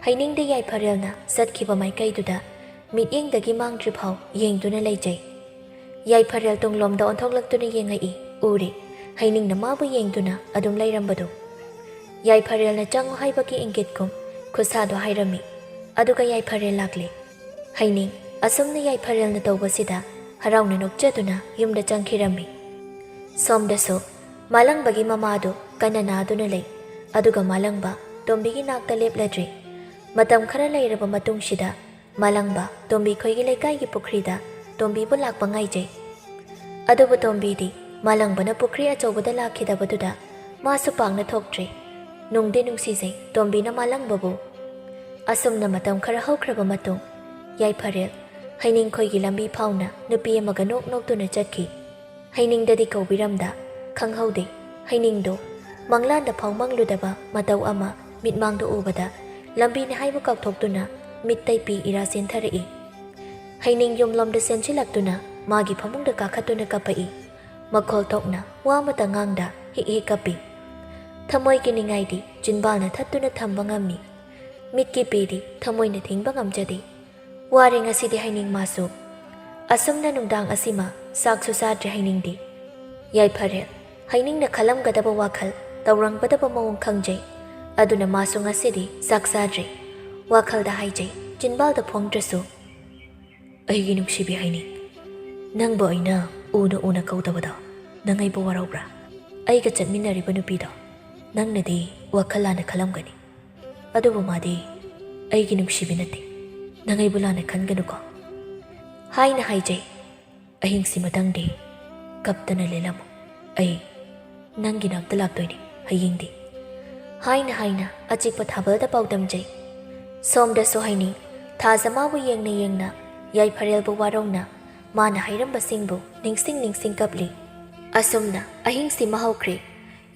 ꯍꯩꯅꯤꯡꯗ ꯌꯥꯏꯐꯔꯦꯜꯅ ꯆꯠꯈꯤꯕ ꯃꯥꯏꯀꯩꯗꯨꯗ ꯃꯤꯠꯌꯦꯡꯗꯒꯤ ꯃꯥꯡꯗ꯭ꯔꯤꯐꯥꯎ ꯌꯦꯡꯗꯨꯅ ꯂꯩꯖꯩ꯫ ꯌꯥꯏꯐꯔꯦꯜ ꯇꯨꯡꯂꯣꯝꯗ ꯑꯣꯟꯊꯣꯛꯂꯛꯇꯨꯅ ꯌꯦꯡꯉꯛꯏ꯫ ꯎꯔꯦ, ꯍꯩꯅꯤꯡꯅ ꯃꯥꯕꯨ ꯌꯦꯡꯗꯨꯅ ꯑꯗꯨꯝ ꯂꯩꯔꯝꯕꯗꯨ꯫ ꯌꯥꯏꯐꯔꯦꯜꯅ "ꯆꯪꯉꯨ" ꯍꯥꯏꯕꯒꯤ ꯏꯪꯒꯤꯠꯀꯨꯝ ꯈꯨꯠꯁꯥꯗꯣ ꯍꯥꯏꯔꯝꯃꯤ꯫ ꯑꯗꯨꯒ ꯌꯥꯏꯐꯔꯦꯜ ꯂꯥꯛꯂꯦ꯫ ꯍꯩꯅꯤꯡ ꯑꯁꯨꯝꯅ ꯌꯥꯏꯐꯔꯦꯜꯅ ꯇꯧꯕꯁꯤꯗ ꯍꯔꯥꯎꯅ ꯅꯣꯛꯆꯗꯨꯅ ꯌꯨꯝꯗ ꯆꯪꯈꯤꯔꯝꯃꯤ꯫ ꯁꯣꯝꯗꯁꯨ ꯃꯥꯂꯪꯕꯒꯤ ꯃꯃꯥꯗꯨ ꯀꯟꯅ ꯅꯥꯗꯨꯅ ꯂꯩ꯫ ꯑꯗꯨꯒ ꯃꯥꯂꯪꯕ ꯇꯣꯝꯕꯤꯒꯤ ꯅꯥꯛꯇ ꯂꯦꯞꯂꯗ꯭ꯔꯤ꯫ ꯃꯇꯝ ꯈꯔ ꯂꯩꯔꯕ ꯃꯇꯨꯡꯁꯤꯗ ꯃꯥꯂꯪꯕ ꯇꯣꯝꯕꯤ ꯈꯣꯏꯒꯤ ꯂꯩꯀꯥꯏꯒꯤ ꯄꯨꯈ꯭ꯔꯤꯗ ꯇꯣꯝꯕꯤꯕꯨ ꯂꯥꯛꯄ ꯉꯥꯏꯖꯩ꯫ ꯑꯗꯨꯕꯨ ꯇꯣꯝꯕꯤꯗꯤ ꯃꯥꯂꯪꯕꯅ ꯄꯨꯈ꯭ꯔꯤ ꯑꯆꯧꯕꯗ ꯂꯥꯛꯈꯤꯗꯕꯗꯨꯗ ꯃꯥꯁꯨ ꯄꯥꯛꯅ ꯊꯣꯛꯇ꯭ꯔꯦ꯫ ꯅꯨꯡꯗꯤ ꯅꯨꯡꯁꯤꯖꯩ ꯇꯣꯝꯕꯤꯅ ꯃꯥꯂꯪꯕꯕꯨ꯫ ꯑꯁꯨꯝꯅ ꯃꯇꯝ ꯈꯔ ꯍꯧꯈ꯭ꯔꯕ ꯃꯇꯨꯡ, ꯌꯥꯏꯐꯔꯦꯜ ꯍꯩꯅꯤꯡ ꯈꯣꯏꯒꯤ ꯂꯝꯕꯤ ꯐꯥꯎꯅ ꯅꯨꯄꯤ ꯑꯃꯒ ꯅꯣꯛ ꯅꯣꯛꯇꯨꯅ ꯆꯠꯈꯤ꯫ ꯍꯩꯅꯤꯡꯗꯗꯤ ꯀꯧꯕꯤꯔꯝꯗ ꯈꯪꯍꯧꯗꯦ꯫ ꯍꯩꯅꯤꯡꯗꯣ ꯃꯪꯂꯥꯟꯗ ꯐꯥꯎ ꯃꯪꯂꯨꯗꯕ ꯃꯇꯧ ꯑꯃ ꯃꯤꯠꯃꯥꯡꯗ ꯎꯕꯗ ꯂꯝꯕꯤꯅꯤ ꯍꯥꯏꯕ ꯀꯥꯎꯊꯣꯛꯇꯨꯅ ꯃꯤꯠꯇꯩ ꯄꯤ ꯏꯔꯥ ꯆꯦꯟꯊꯔꯛꯏ꯫ ꯍꯩꯅꯤꯡ ꯌꯨꯝꯂꯣꯝꯗ ꯆꯦꯟꯁꯤꯜꯂꯛꯇꯨꯅ ꯃꯥꯒꯤ ꯐꯃꯨꯡꯗ ꯀꯥꯈꯠꯇꯨꯅ ꯀꯞꯄꯛꯏ꯫ ꯃꯈꯣꯜ ꯊꯣꯛꯅ ꯋꯥ ꯑꯃꯇ ꯉꯥꯡꯗ ꯍꯤꯛ ꯍꯤꯛ ꯀꯞꯄꯤ꯫ ꯊꯃꯣꯏꯒꯤ ꯅꯤꯡꯉꯥꯏꯗꯤ ꯆꯤꯟꯕꯥꯜꯅ ꯊꯠꯇꯨꯅ ꯊꯝꯕ ꯉꯝꯃꯤ꯫ ꯃꯤꯠꯀꯤ ꯄꯤꯗꯤ ꯊꯃꯣꯏꯅ ꯊꯤꯡꯕ ꯉꯝꯖꯗꯦ꯫ ꯋꯥꯔꯦ ꯉꯁꯤꯗꯤ ꯍꯩꯅꯤꯡ ꯃꯥꯁꯨ꯫ ꯑꯁꯨꯝꯅ ꯅꯨꯡꯗꯥꯡ ꯑꯁꯤꯃ ꯆꯥꯛꯁꯨ ꯆꯥꯗ꯭ꯔꯦ ꯍꯩꯅꯤꯡꯗꯤ꯫ ꯌꯥꯏꯐꯔꯦꯜ ꯍꯩꯅꯤꯡꯅ ꯈꯜꯂꯝꯒꯗꯕ ꯋꯥꯈꯜ ꯇꯧꯔꯝꯒꯗꯕ ꯃꯑꯣꯡ ꯈꯪꯖꯩ꯫ ꯑꯗꯨꯅ ꯃꯥꯁꯨ ꯉꯁꯤꯗꯤ ꯆꯥꯛ ꯆꯥꯗ꯭ꯔꯦ꯫ ꯋꯥꯈꯜꯗ ꯍꯥꯏꯖꯩ, ꯆꯤꯟꯕꯥꯜꯗ ꯐꯣꯡꯗ꯭ꯔꯁꯨ꯫ "ꯑꯩꯒꯤ ꯅꯨꯡꯁꯤꯕꯤ ꯍꯩꯅꯤꯡ, ꯅꯪꯕꯨ ꯑꯩꯅ ꯎꯅ ꯎꯅ ꯀꯧꯗꯕꯗꯣ ꯅꯪ ꯑꯩꯕꯨ ꯋꯥꯔꯧꯕ꯭ꯔꯥ? ꯑꯩꯒ ꯆꯠꯃꯤꯟꯅꯔꯤꯕ ꯅꯨꯄꯤꯗꯣ ꯅꯪꯅꯗꯤ ꯋꯥꯈꯜ ꯂꯥꯟꯅ ꯈꯜꯂꯝꯒꯅꯤ꯫ ꯑꯗꯨꯕꯨ ꯃꯥꯗꯤ ꯑꯩꯒꯤ ꯅꯨꯡꯁꯤꯕꯤ ꯅꯠꯇꯦ꯫ ꯅꯪ ꯑꯩꯕꯨ ꯂꯥꯟꯅ ꯈꯟꯒꯅꯨꯀꯣ" ꯍꯥꯏꯅ ꯍꯥꯏꯖꯩ꯫ "ꯑꯍꯤꯡꯁꯤꯃꯇꯪꯗꯤ ꯀꯞꯇꯅ ꯂꯦꯜꯂꯝꯃꯨ꯫ ꯑꯩ ꯅꯪꯒꯤ ꯅꯥꯛꯇ ꯂꯥꯛꯇꯣꯏꯅꯤ ꯍꯌꯦꯡꯗꯤ" ꯍꯥꯏꯅ ꯍꯥꯏꯅ ꯑꯆꯤꯛꯄ ꯊꯥꯕꯜꯗ ꯄꯥꯎꯗꯝꯖꯩ꯫ ꯁꯣꯝꯗꯁꯨ ꯍꯩꯅꯤꯡ ꯊꯥꯖ ꯃꯥꯕꯨ ꯌꯦꯡꯅ ꯌꯦꯡꯅ ꯌꯥꯏꯐꯔꯦꯜꯕꯨ ꯋꯥꯔꯧꯅ ꯃꯥꯅ ꯍꯥꯏꯔꯝꯕꯁꯤꯡꯕꯨ ꯅꯤꯡꯁꯤꯡ ꯅꯤꯡꯁꯤꯡ ꯀꯞꯂꯤ꯫ ꯑꯁꯨꯝꯅ ꯑꯍꯤꯡꯁꯤꯃ ꯍꯧꯈ꯭ꯔꯦ꯫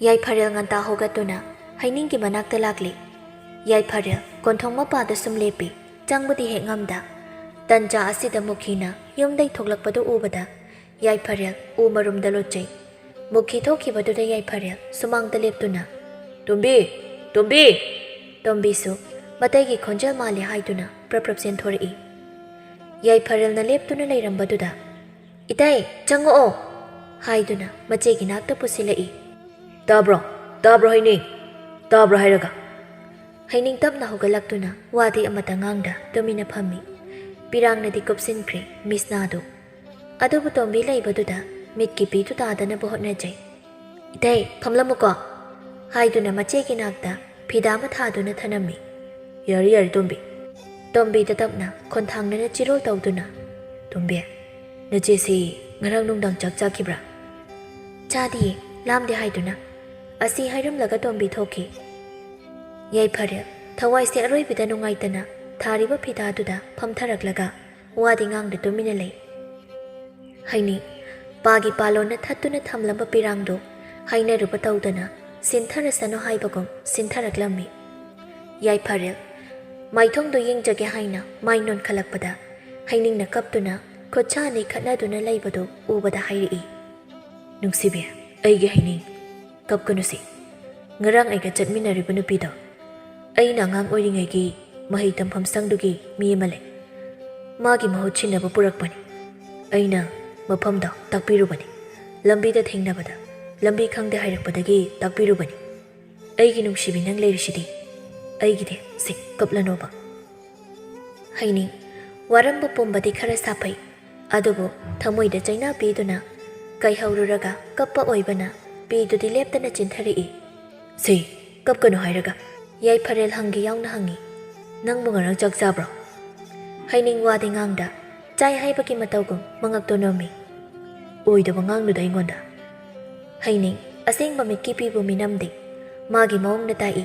ꯌꯥꯏꯐꯔꯦꯜ ꯉꯟꯇꯥ ꯍꯧꯒꯠꯇꯨꯅ ꯍꯩꯅꯤꯡꯒꯤ ꯃꯅꯥꯛꯇ ꯂꯥꯛꯂꯤ꯫ ꯌꯥꯏꯐꯔꯦꯜ ꯀꯣꯟꯊꯣꯡ ꯃꯄꯥꯗ ꯁꯨꯝ ꯂꯦꯞꯄꯤ꯫ ꯆꯪꯕꯗꯤ ꯍꯦꯛ ꯉꯝꯗ꯫ ꯇꯟꯖꯥ ꯑꯁꯤꯗ ꯃꯨꯈꯤꯅ ꯌꯨꯝꯗꯩ ꯊꯣꯛꯂꯛꯄꯗꯨ ꯎꯕꯗ ꯌꯥꯏꯐꯔꯦꯜ ꯎ ꯃꯔꯨꯝꯗ ꯂꯣꯠꯆꯩ꯫ ꯃꯨꯈꯤ ꯊꯣꯛꯈꯤꯕꯗꯨꯗ ꯌꯥꯏꯐꯔꯦꯜ ꯁꯨꯃꯥꯡꯗ ꯂꯦꯞꯇꯨꯅ, "ꯇꯣꯝꯕꯤ! ꯇꯣꯝꯕꯤ!" ꯇꯣꯝꯕꯤꯁꯨ ꯃꯇꯩꯒꯤ ꯈꯣꯟꯖꯦꯜ ꯃꯥꯜꯂꯤ ꯍꯥꯏꯗꯨꯅ ꯄ꯭ꯔꯞ ꯄ꯭ꯔꯞ ꯆꯦꯟꯊꯣꯔꯛꯏ꯫ ꯌꯥꯏꯐꯔꯦꯜꯅ ꯂꯦꯞꯇꯨꯅ ꯂꯩꯔꯝꯕꯗꯨꯗ, "ꯏꯇꯩ, ꯆꯪꯉꯛꯑꯣ" ꯍꯥꯏꯗꯨꯅ ꯃꯆꯦꯒꯤ ꯅꯥꯛꯇ ꯄꯨꯁꯤꯜꯂꯛꯏ꯫ "ꯇꯥꯕ꯭ꯔꯣ? ꯇꯥꯕ꯭ꯔꯣ ꯍꯥꯏꯅꯤ? ꯇꯥꯕ꯭ꯔꯣ ꯍꯥꯏꯔꯒ?" ꯍꯩꯅꯤꯡ ꯇꯞꯅ ꯍꯧꯒꯠꯂꯛꯇꯨꯅ ꯋꯥꯗꯤ ꯑꯃꯠꯇ ꯉꯥꯡꯗ ꯇꯨꯃꯤꯟꯅ ꯐꯝꯃꯤ꯫ ꯄꯤꯔꯥꯡꯅꯗꯤ ꯀꯨꯞꯁꯤꯟꯈ꯭ꯔꯦ ꯃꯤꯁꯅꯥꯗꯨ꯫ ꯑꯗꯨꯕꯨ ꯇꯣꯝꯕꯤ ꯂꯩꯕꯗꯨꯗ ꯃꯤꯠꯀꯤ ꯄꯤꯗꯨ ꯇꯥꯗꯅꯕ ꯍꯣꯠꯅꯖꯩ꯫ "ꯏꯇꯩ, ꯐꯝꯂꯝꯃꯨꯀꯣ" ꯍꯥꯏꯗꯨꯅ ꯃꯆꯦꯒꯤ ꯅꯥꯛꯇ ꯐꯤꯗꯥ ꯑꯃ ꯊꯥꯗꯨꯅ ꯊꯅꯝꯃꯤ꯫ "ꯌꯥꯔꯦ, ꯌꯥꯔꯦ, ꯇꯣꯝꯕꯤ꯫" ꯇꯣꯝꯕꯤꯗ ꯇꯞꯅ ꯈꯣꯟꯊꯥꯡꯅꯅ ꯆꯤꯔꯣꯜ ꯇꯧꯗꯨꯅ, "ꯇꯣꯝꯕꯤ, ꯅꯆꯦꯁꯤ ꯉꯔꯥꯡ ꯅꯨꯡꯗꯥꯡ ꯆꯥꯛ ꯆꯥꯈꯤꯕ꯭ꯔꯥ?" "ꯆꯥꯗꯤꯌꯦ, ꯂꯥꯝꯗꯦ" ꯍꯥꯏꯗꯨꯅ ꯑꯁꯤ ꯍꯥꯏꯔꯝꯂꯒ ꯇꯣꯝꯕꯤ ꯊꯣꯛꯈꯤ꯫ ꯌꯥꯏꯐꯔꯦꯜ ꯊꯋꯥꯏꯁꯦ ꯑꯔꯣꯏꯕꯤꯗ ꯅꯨꯡꯉꯥꯏꯇꯅ ꯊꯥꯔꯤꯕ ꯐꯤꯗꯥꯗꯨꯗ ꯐꯝꯊꯔꯛꯂꯒ ꯋꯥꯗꯤ ꯉꯥꯡꯗ ꯇꯨꯃꯤꯟꯅ ꯂꯩ꯫ ꯍꯩꯅꯤꯡ ꯄꯥꯒꯤ ꯄꯥꯂꯣꯟꯅ ꯊꯠꯇꯨꯅ ꯊꯝꯂꯝꯕ ꯄꯤꯔꯥꯡꯗꯨ ꯍꯥꯏꯅꯔꯨꯕ ꯇꯧꯗꯅ ꯁꯤꯟꯊꯔꯁꯅꯨ ꯍꯥꯏꯕꯒꯨꯝ ꯁꯤꯟꯊꯔꯛꯂꯝꯃꯤ꯫ ꯌꯥꯏꯐꯔꯦꯜ ꯃꯥꯏꯊꯣꯡꯗꯨ ꯌꯦꯡꯖꯒꯦ ꯍꯥꯏꯅ ꯃꯥꯏ ꯅꯣꯟꯈꯠꯂꯛꯄꯗ ꯍꯩꯅꯤꯡꯅ ꯀꯞꯇꯨꯅ ꯈꯨꯠꯁꯥ ꯑꯅꯤ ꯈꯠꯅꯗꯨꯅ ꯂꯩꯕꯗꯨ ꯎꯕꯗ ꯍꯥꯏꯔꯛꯏ, "ꯅꯨꯡꯁꯤꯕꯤ, ꯑꯩꯒꯤ ꯍꯩꯅꯤꯡ, ꯀꯞꯀꯅꯨꯁꯤ꯫ ꯉꯔꯥꯡ ꯑꯩꯒ ꯆꯠꯃꯤꯟꯅꯔꯤꯕ ꯅꯨꯄꯤꯗꯣ, ꯑꯩꯅ ꯑꯉꯥꯡ ꯑꯣꯏꯔꯤꯉꯩꯒꯤ ꯃꯍꯩ ꯇꯝꯐꯝ ꯁꯪꯗꯨꯒꯤ ꯃꯤ ꯑꯃ ꯂꯩ꯫ ꯃꯥꯒꯤ ꯃꯍꯨꯠ ꯁꯤꯟꯅꯕ ꯄꯨꯔꯛꯄꯅꯤ꯫ ꯑꯩꯅ ꯃꯐꯝꯗꯣ ꯇꯥꯛꯄꯤꯔꯨꯕꯅꯤ꯫ ꯂꯝꯕꯤꯗ ꯊꯦꯡꯅꯕꯗ ꯂꯝꯕꯤ ꯈꯪꯗꯦ ꯍꯥꯏꯔꯛꯄꯗꯒꯤ ꯇꯥꯛꯄꯤꯔꯨꯕꯅꯤ꯫ ꯑꯩꯒꯤ ꯅꯨꯡꯁꯤꯕꯤ, ꯅꯪ ꯂꯩꯔꯤꯁꯤꯗꯤ ꯑꯩꯒꯤꯗꯤ꯫ ꯁꯤ, ꯀꯞꯂꯅꯣꯕ꯫" ꯍꯩꯅꯤꯡ ꯋꯥꯔꯝꯕ ꯄꯨꯝꯕꯗꯤ ꯈꯔ ꯁꯥꯐꯩ, ꯑꯗꯨꯕꯨ ꯊꯃꯣꯏꯗ ꯆꯩꯅꯥ ꯄꯤꯗꯨꯅ ꯀꯩꯍꯧꯔꯨꯔꯒ ꯀꯞꯄ ꯑꯣꯏꯕꯅ ꯄꯤꯗꯨꯗꯤ ꯂꯦꯞꯇꯅ ꯆꯤꯟꯊꯔꯛꯏ꯫ "ꯁꯤ, ꯀꯞꯀꯅꯨ ꯍꯥꯏꯔꯒ꯫" ꯌꯥꯏꯐꯔꯦꯜ ꯍꯪꯒꯦ ꯌꯥꯎꯅ ꯍꯪꯉꯤ, "ꯅꯪꯕꯨ ꯉꯔꯥꯡ ꯆꯥꯛ ꯆꯥꯕ꯭ꯔꯣ?" ꯍꯩꯅꯤꯡ ꯋꯥꯗꯤ ꯉꯥꯡꯗ ꯆꯥꯏ ꯍꯥꯏꯕꯒꯤ ꯃꯇꯧꯒꯨꯝ ꯃꯉꯛꯇꯣ ꯅꯣꯝꯃꯤ꯫ "ꯑꯣꯏꯗꯕ ꯉꯥꯡꯅꯨꯗ ꯑꯩꯉꯣꯟꯗ꯫" ꯍꯩꯅꯤꯡ ꯑꯁꯦꯡꯕ ꯃꯤꯠꯀꯤ ꯄꯤꯕꯨ ꯃꯤꯅꯝꯗꯦ꯫ ꯃꯥꯒꯤ ꯃꯑꯣꯡꯅ ꯇꯥꯛꯏ,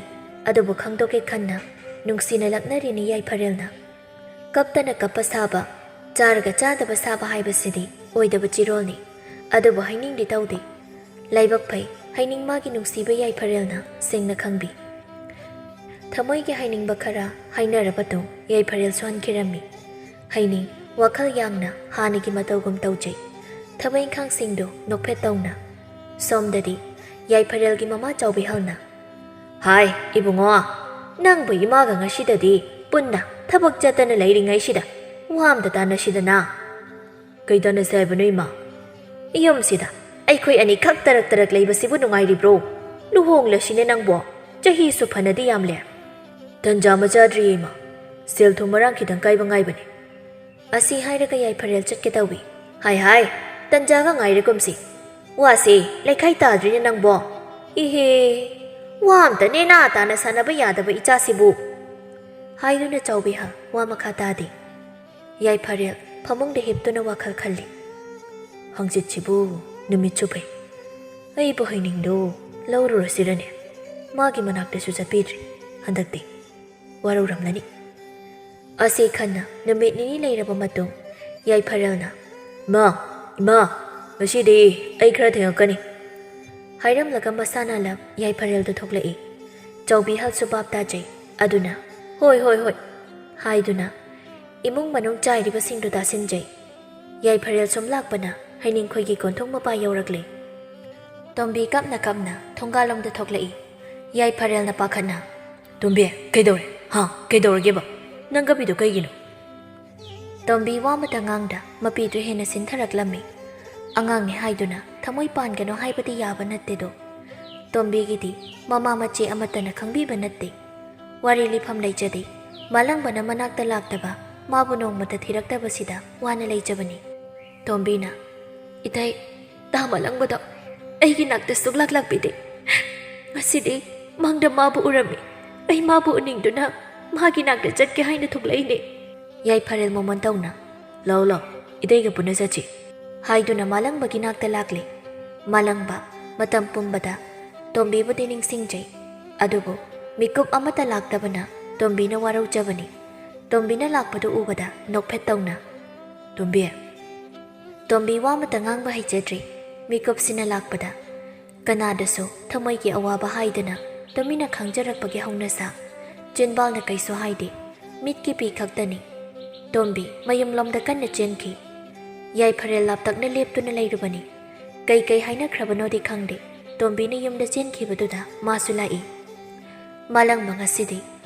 ꯑꯗꯨꯕꯨ ꯈꯪꯗꯣꯛꯀꯦ ꯈꯟꯅ ꯅꯨꯡꯁꯤꯅ ꯂꯛꯅꯔꯤꯅꯤ ꯌꯥꯏꯐꯔꯦꯜꯅ꯫ ꯀꯞꯇꯅ ꯀꯞꯄ ꯁꯥꯕ, ꯆꯥꯔꯒ ꯆꯥꯗꯕ ꯁꯥꯕ ꯍꯥꯏꯕꯁꯤꯗꯤ ꯑꯣꯏꯗꯕ ꯆꯤꯔꯣꯜꯅꯤ꯫ ꯑꯗꯨꯕꯨ ꯍꯩꯅꯤꯡꯗꯤ ꯇꯧꯗꯦ꯫ ꯂꯥꯏꯕꯛ ꯐꯩ, ꯍꯩꯅꯤꯡ ꯃꯥꯒꯤ ꯅꯨꯡꯁꯤꯕ ꯌꯥꯏꯐꯔꯦꯜꯅ ꯁꯦꯡꯅ ꯈꯪꯕꯤ꯫ ꯊꯃꯣꯏꯒꯤ ꯍꯥꯏꯅꯤꯡꯕ ꯈꯔ ꯍꯥꯏꯅꯔꯕ ꯇꯨꯡ ꯌꯥꯏꯐꯔꯦꯜ ꯁꯣꯟꯈꯤꯔꯝꯃꯤ꯫ ꯍꯩꯅꯤꯡ ꯋꯥꯈꯜ ꯌꯥꯡꯅ ꯍꯥꯟꯅꯒꯤ ꯃꯇꯧꯒꯨꯝ ꯇꯧꯖꯩ꯫ ꯊꯕꯛ ꯏꯪꯈꯥꯡꯁꯤꯡꯗꯨ ꯅꯣꯛꯐꯦꯠ ꯇꯧꯅ꯫ ꯁꯣꯝꯗꯗꯤ ꯌꯥꯏꯐꯔꯦꯜꯒꯤ ꯃꯃꯥ ꯆꯥꯎꯕꯤꯍꯜꯅ, "ꯍꯥꯏ, ꯏꯕꯨꯡꯉꯣ, ꯅꯪꯕꯨ ꯏꯃꯥꯒ ꯉꯁꯤꯗꯗꯤ ꯄꯨꯟꯅ ꯊꯕꯛ ꯆꯠꯇꯅ ꯂꯩꯔꯤꯉꯩꯁꯤꯗ ꯋꯥ ꯑꯝꯇ ꯇꯥꯟꯅꯁꯤꯗꯅ꯫ ꯀꯩ ꯇꯥꯟꯅꯁꯦ ꯍꯥꯏꯕꯅꯣ, ꯏꯃꯥ? ꯌꯨꯝꯁꯤꯗ ꯑꯩꯈꯣꯏ ꯑꯅꯤꯈꯛ ꯇꯔꯛ ꯇꯔꯛ ꯂꯩꯕꯁꯤꯕꯨ ꯅꯨꯡꯉꯥꯏꯔꯤꯕ꯭ꯔꯣ? ꯂꯨꯍꯣꯡꯂꯁꯤꯅꯦ ꯅꯪꯕꯣ, ꯆꯍꯤꯁꯨ ꯐꯅꯗꯤ ꯌꯥꯝꯂꯦ꯫ ꯇꯟꯖꯥ ꯑꯃ ꯆꯥꯗ꯭ꯔꯤꯌꯦ, ꯏꯃꯥ꯫ ꯁꯦꯜ ꯊꯨꯝ ꯃꯔꯥꯡ ꯈꯤꯇꯪ ꯀꯥꯏꯕ ꯉꯥꯏꯕꯅꯦ꯫ ꯑꯁꯤ ꯍꯥꯏꯔꯒ ꯌꯥꯏꯐꯔꯦꯜ ꯆꯠꯀꯦ ꯇꯧꯏ꯫ ꯍꯥꯏ ꯍꯥꯏ, ꯇꯟꯖꯥꯒ ꯉꯥꯏꯔꯒꯨꯝꯁꯤ꯫ ꯋꯥꯁꯦ ꯂꯩꯈꯥꯏ ꯇꯥꯗ꯭ꯔꯤꯅꯦ ꯅꯪꯕꯣ꯫ ꯏꯍꯦ, ꯋꯥ ꯑꯝꯇ ꯅꯦꯅꯥ ꯇꯥꯅ ꯁꯥꯟꯅꯕ ꯌꯥꯗꯕ ꯏꯆꯥꯁꯤꯕꯨ꯫ ꯍꯥꯏꯗꯨꯅ ꯆꯥꯎꯕꯤꯍꯜ ꯋꯥ ꯃꯈꯥ ꯇꯥꯗꯦ꯫ ꯌꯥꯏꯐꯔꯦꯜ ꯐꯃꯨꯡꯗ ꯍꯤꯞꯇꯨꯅ ꯋꯥꯈꯜ ꯈꯜꯂꯤ꯫ ꯍꯪꯆꯤꯠꯁꯤꯕꯨ ꯅꯨꯃꯤꯠꯁꯨ ꯐꯩ꯫ ꯑꯩꯕꯨ ꯍꯩꯅꯤꯡꯗꯨ ꯂꯧꯔꯨꯔꯁꯤꯔꯅꯦ? ꯃꯥꯒꯤ ꯃꯅꯥꯛꯇꯁꯨ ꯆꯠꯄꯤꯗ꯭ꯔꯤ꯫ ꯍꯟꯗꯛꯇꯤ ꯋꯥꯔꯧꯔꯝꯂꯅꯤ꯫ ꯑꯁꯤ ꯈꯟꯅ ꯅꯨꯃꯤꯠ ꯅꯤꯅꯤ ꯂꯩꯔꯕ ꯃꯇꯨꯡ ꯌꯥꯏꯐꯔꯦꯜꯅ, "ꯃꯥ, ꯏꯃꯥ, ꯉꯁꯤꯗꯤ ꯑꯩ ꯈꯔ ꯊꯦꯡꯉꯛꯀꯅꯤ" ꯍꯥꯏꯔꯝꯂꯒ ꯃꯁꯥꯅ ꯂꯝ ꯌꯥꯏꯐꯔꯦꯜꯗꯨ ꯊꯣꯛꯂꯛꯏ꯫ ꯆꯥꯎꯕꯤꯍꯜꯁꯨ ꯚꯥꯞ ꯇꯥꯖꯩ꯫ ꯑꯗꯨꯅ, "ꯍꯣꯏ, ꯍꯣꯏ, ꯍꯣꯏ" ꯍꯥꯏꯗꯨꯅ ꯏꯃꯨꯡ ꯃꯅꯨꯡ ꯆꯥꯏꯔꯤꯕꯁꯤꯡꯗꯨ ꯇꯥꯁꯤꯟꯖꯩ꯫ ꯌꯥꯏꯐꯔꯦꯜ ꯁꯨꯝ ꯂꯥꯛꯄꯅ ꯍꯩꯅꯤꯡꯈꯣꯏꯒꯤ ꯀꯣꯟꯊꯣꯡ ꯃꯄꯥ ꯌꯧꯔꯛꯂꯦ꯫ ꯇꯣꯝꯕꯤ ꯀꯞꯅ ꯀꯞꯅ ꯊꯣꯡꯒꯥꯜꯂꯣꯝꯗ ꯊꯣꯛꯂꯛꯏ꯫ ꯌꯥꯏꯐꯔꯦꯜꯅ ꯄꯥꯈꯠꯅ, "ꯇꯣꯝꯕꯤ, ꯀꯩꯗꯧꯔꯦ? ꯍꯥ, ꯀꯩꯗꯧꯔꯒꯦꯕ? ꯅꯪ ꯀꯞꯄꯤꯗꯣ ꯀꯩꯒꯤꯅꯣ?" ꯇꯣꯝꯕꯤ ꯋꯥ ꯑꯃꯇ ꯉꯥꯡꯗ ꯃꯄꯤꯗꯨ ꯍꯦꯟꯅ ꯁꯤꯟꯊꯔꯛꯂꯝꯃꯤ꯫ ꯑꯉꯥꯡꯅꯤ ꯍꯥꯏꯗꯨꯅ ꯊꯃꯣꯏ ꯄꯥꯟꯒꯅꯨ ꯍꯥꯏꯕꯗꯤ ꯌꯥꯕ ꯅꯠꯇꯦꯗꯣ꯫ ꯇꯣꯝꯕꯤꯒꯤꯗꯤ ꯃꯃꯥ ꯃꯆꯦ ꯑꯃꯠꯇꯅ ꯈꯪꯕꯤꯕ ꯅꯠꯇꯦ꯫ ꯋꯥꯔꯤ ꯂꯤꯐꯝ ꯂꯩꯖꯗꯦ꯫ ꯃꯥꯂꯪꯕꯅ ꯃꯅꯥꯛꯇ ꯂꯥꯛꯇꯕ, ꯃꯥꯕꯨ ꯅꯣꯡꯃꯇ ꯊꯤꯔꯛꯇꯕꯁꯤꯗ ꯋꯥꯅ ꯂꯩꯖꯕꯅꯤ꯫ ꯇꯣꯝꯕꯤꯅ, "ꯏꯇꯩ, ꯇꯥ ꯃꯥꯂꯪꯕꯗꯣ ꯑꯩꯒꯤ ꯅꯥꯛꯇ ꯁꯨꯛꯂꯥꯛ ꯂꯥꯛꯄꯤꯗꯦ꯫ ꯉꯁꯤꯗꯤ ꯃꯪꯗ ꯃꯥꯕꯨ ꯎꯔꯝꯃꯤ꯫ ꯑꯩ ꯃꯥꯕꯨ ꯎꯅꯤꯡꯗꯨꯅ ꯃꯥꯒꯤ ꯅꯥꯛꯇ ꯆꯠꯀꯦ ꯍꯥꯏꯅ ꯊꯣꯛꯂꯛꯏꯅꯦ"꯫ ꯌꯥꯏꯐꯔꯦꯜ ꯃꯣꯃꯣꯟ ꯇꯧꯅ, "ꯂꯥꯛꯑꯣ, ꯂꯥꯛꯑꯣ, ꯏꯇꯩꯒ ꯄꯨꯟꯅ ꯆꯠꯁꯤ" ꯍꯥꯏꯗꯨꯅ ꯃꯥꯂꯪꯕꯒꯤ ꯅꯥꯛꯇ ꯂꯥꯛꯂꯦ꯫ ꯃꯥꯂꯪꯕ ꯃꯇꯝ ꯄꯨꯝꯕꯗ ꯇꯣꯝꯕꯤꯕꯨꯗꯤ ꯅꯤꯡꯁꯤꯡꯖꯩ, ꯑꯗꯨꯕꯨ ꯃꯤꯀꯨꯞ ꯑꯃꯠꯇ ꯂꯥꯛꯇꯕꯅ ꯇꯣꯝꯕꯤꯅ ꯋꯥꯔꯧꯖꯕꯅꯤ꯫ ꯇꯣꯝꯕꯤꯅ ꯂꯥꯛꯄꯗꯨ ꯎꯕꯗ ꯅꯣꯛꯐꯦꯠ ꯇꯧꯅ, "ꯇꯣꯝꯕꯤ"꯫ ꯇꯣꯝꯕꯤ ꯋꯥ ꯑꯃꯠꯇ ꯉꯥꯡꯕ ꯍꯩꯖꯗ꯭ꯔꯤ꯫ ꯃꯤꯀꯨꯞꯁꯤꯅ ꯂꯥꯛꯄꯗ ꯀꯅꯥꯗꯁꯨ ꯊꯃꯣꯏꯒꯤ ꯑꯋꯥꯕ ꯍꯥꯏꯗꯅ ꯇꯨꯃꯤꯟꯅ ꯈꯥꯡꯖꯔꯛꯄꯒꯤ ꯍꯧꯅꯁꯥ꯫ ꯆꯤꯟꯕꯥꯜꯅ ꯀꯩꯁꯨ ꯍꯥꯏꯗꯦ꯫ ꯃꯤꯠꯀꯤ ꯄꯤ ꯈꯛꯇꯅꯤ꯫ ꯇꯣꯝꯕꯤ ꯃꯌꯨꯝꯂꯣꯝꯗ ꯀꯟꯅ ꯆꯦꯟꯈꯤ꯫ ꯌꯥꯏꯐꯔꯦꯜ ꯂꯥꯞꯇꯛꯅ ꯂꯦꯞꯇꯨꯅ ꯂꯩꯔꯨꯕꯅꯤ꯫ ꯀꯩ ꯀꯩ ꯍꯥꯏꯅꯈ꯭ꯔꯕꯅꯣꯗꯤ ꯈꯪꯗꯦ꯫ ꯇꯣꯝꯕꯤꯅ ꯌꯨꯝꯗ ꯆꯦꯟꯈꯤꯕꯗꯨꯗ ꯃꯥꯁꯨ ꯂꯥꯛꯏ꯫ ꯃꯥꯂꯪꯕ ꯉꯁꯤꯗꯤ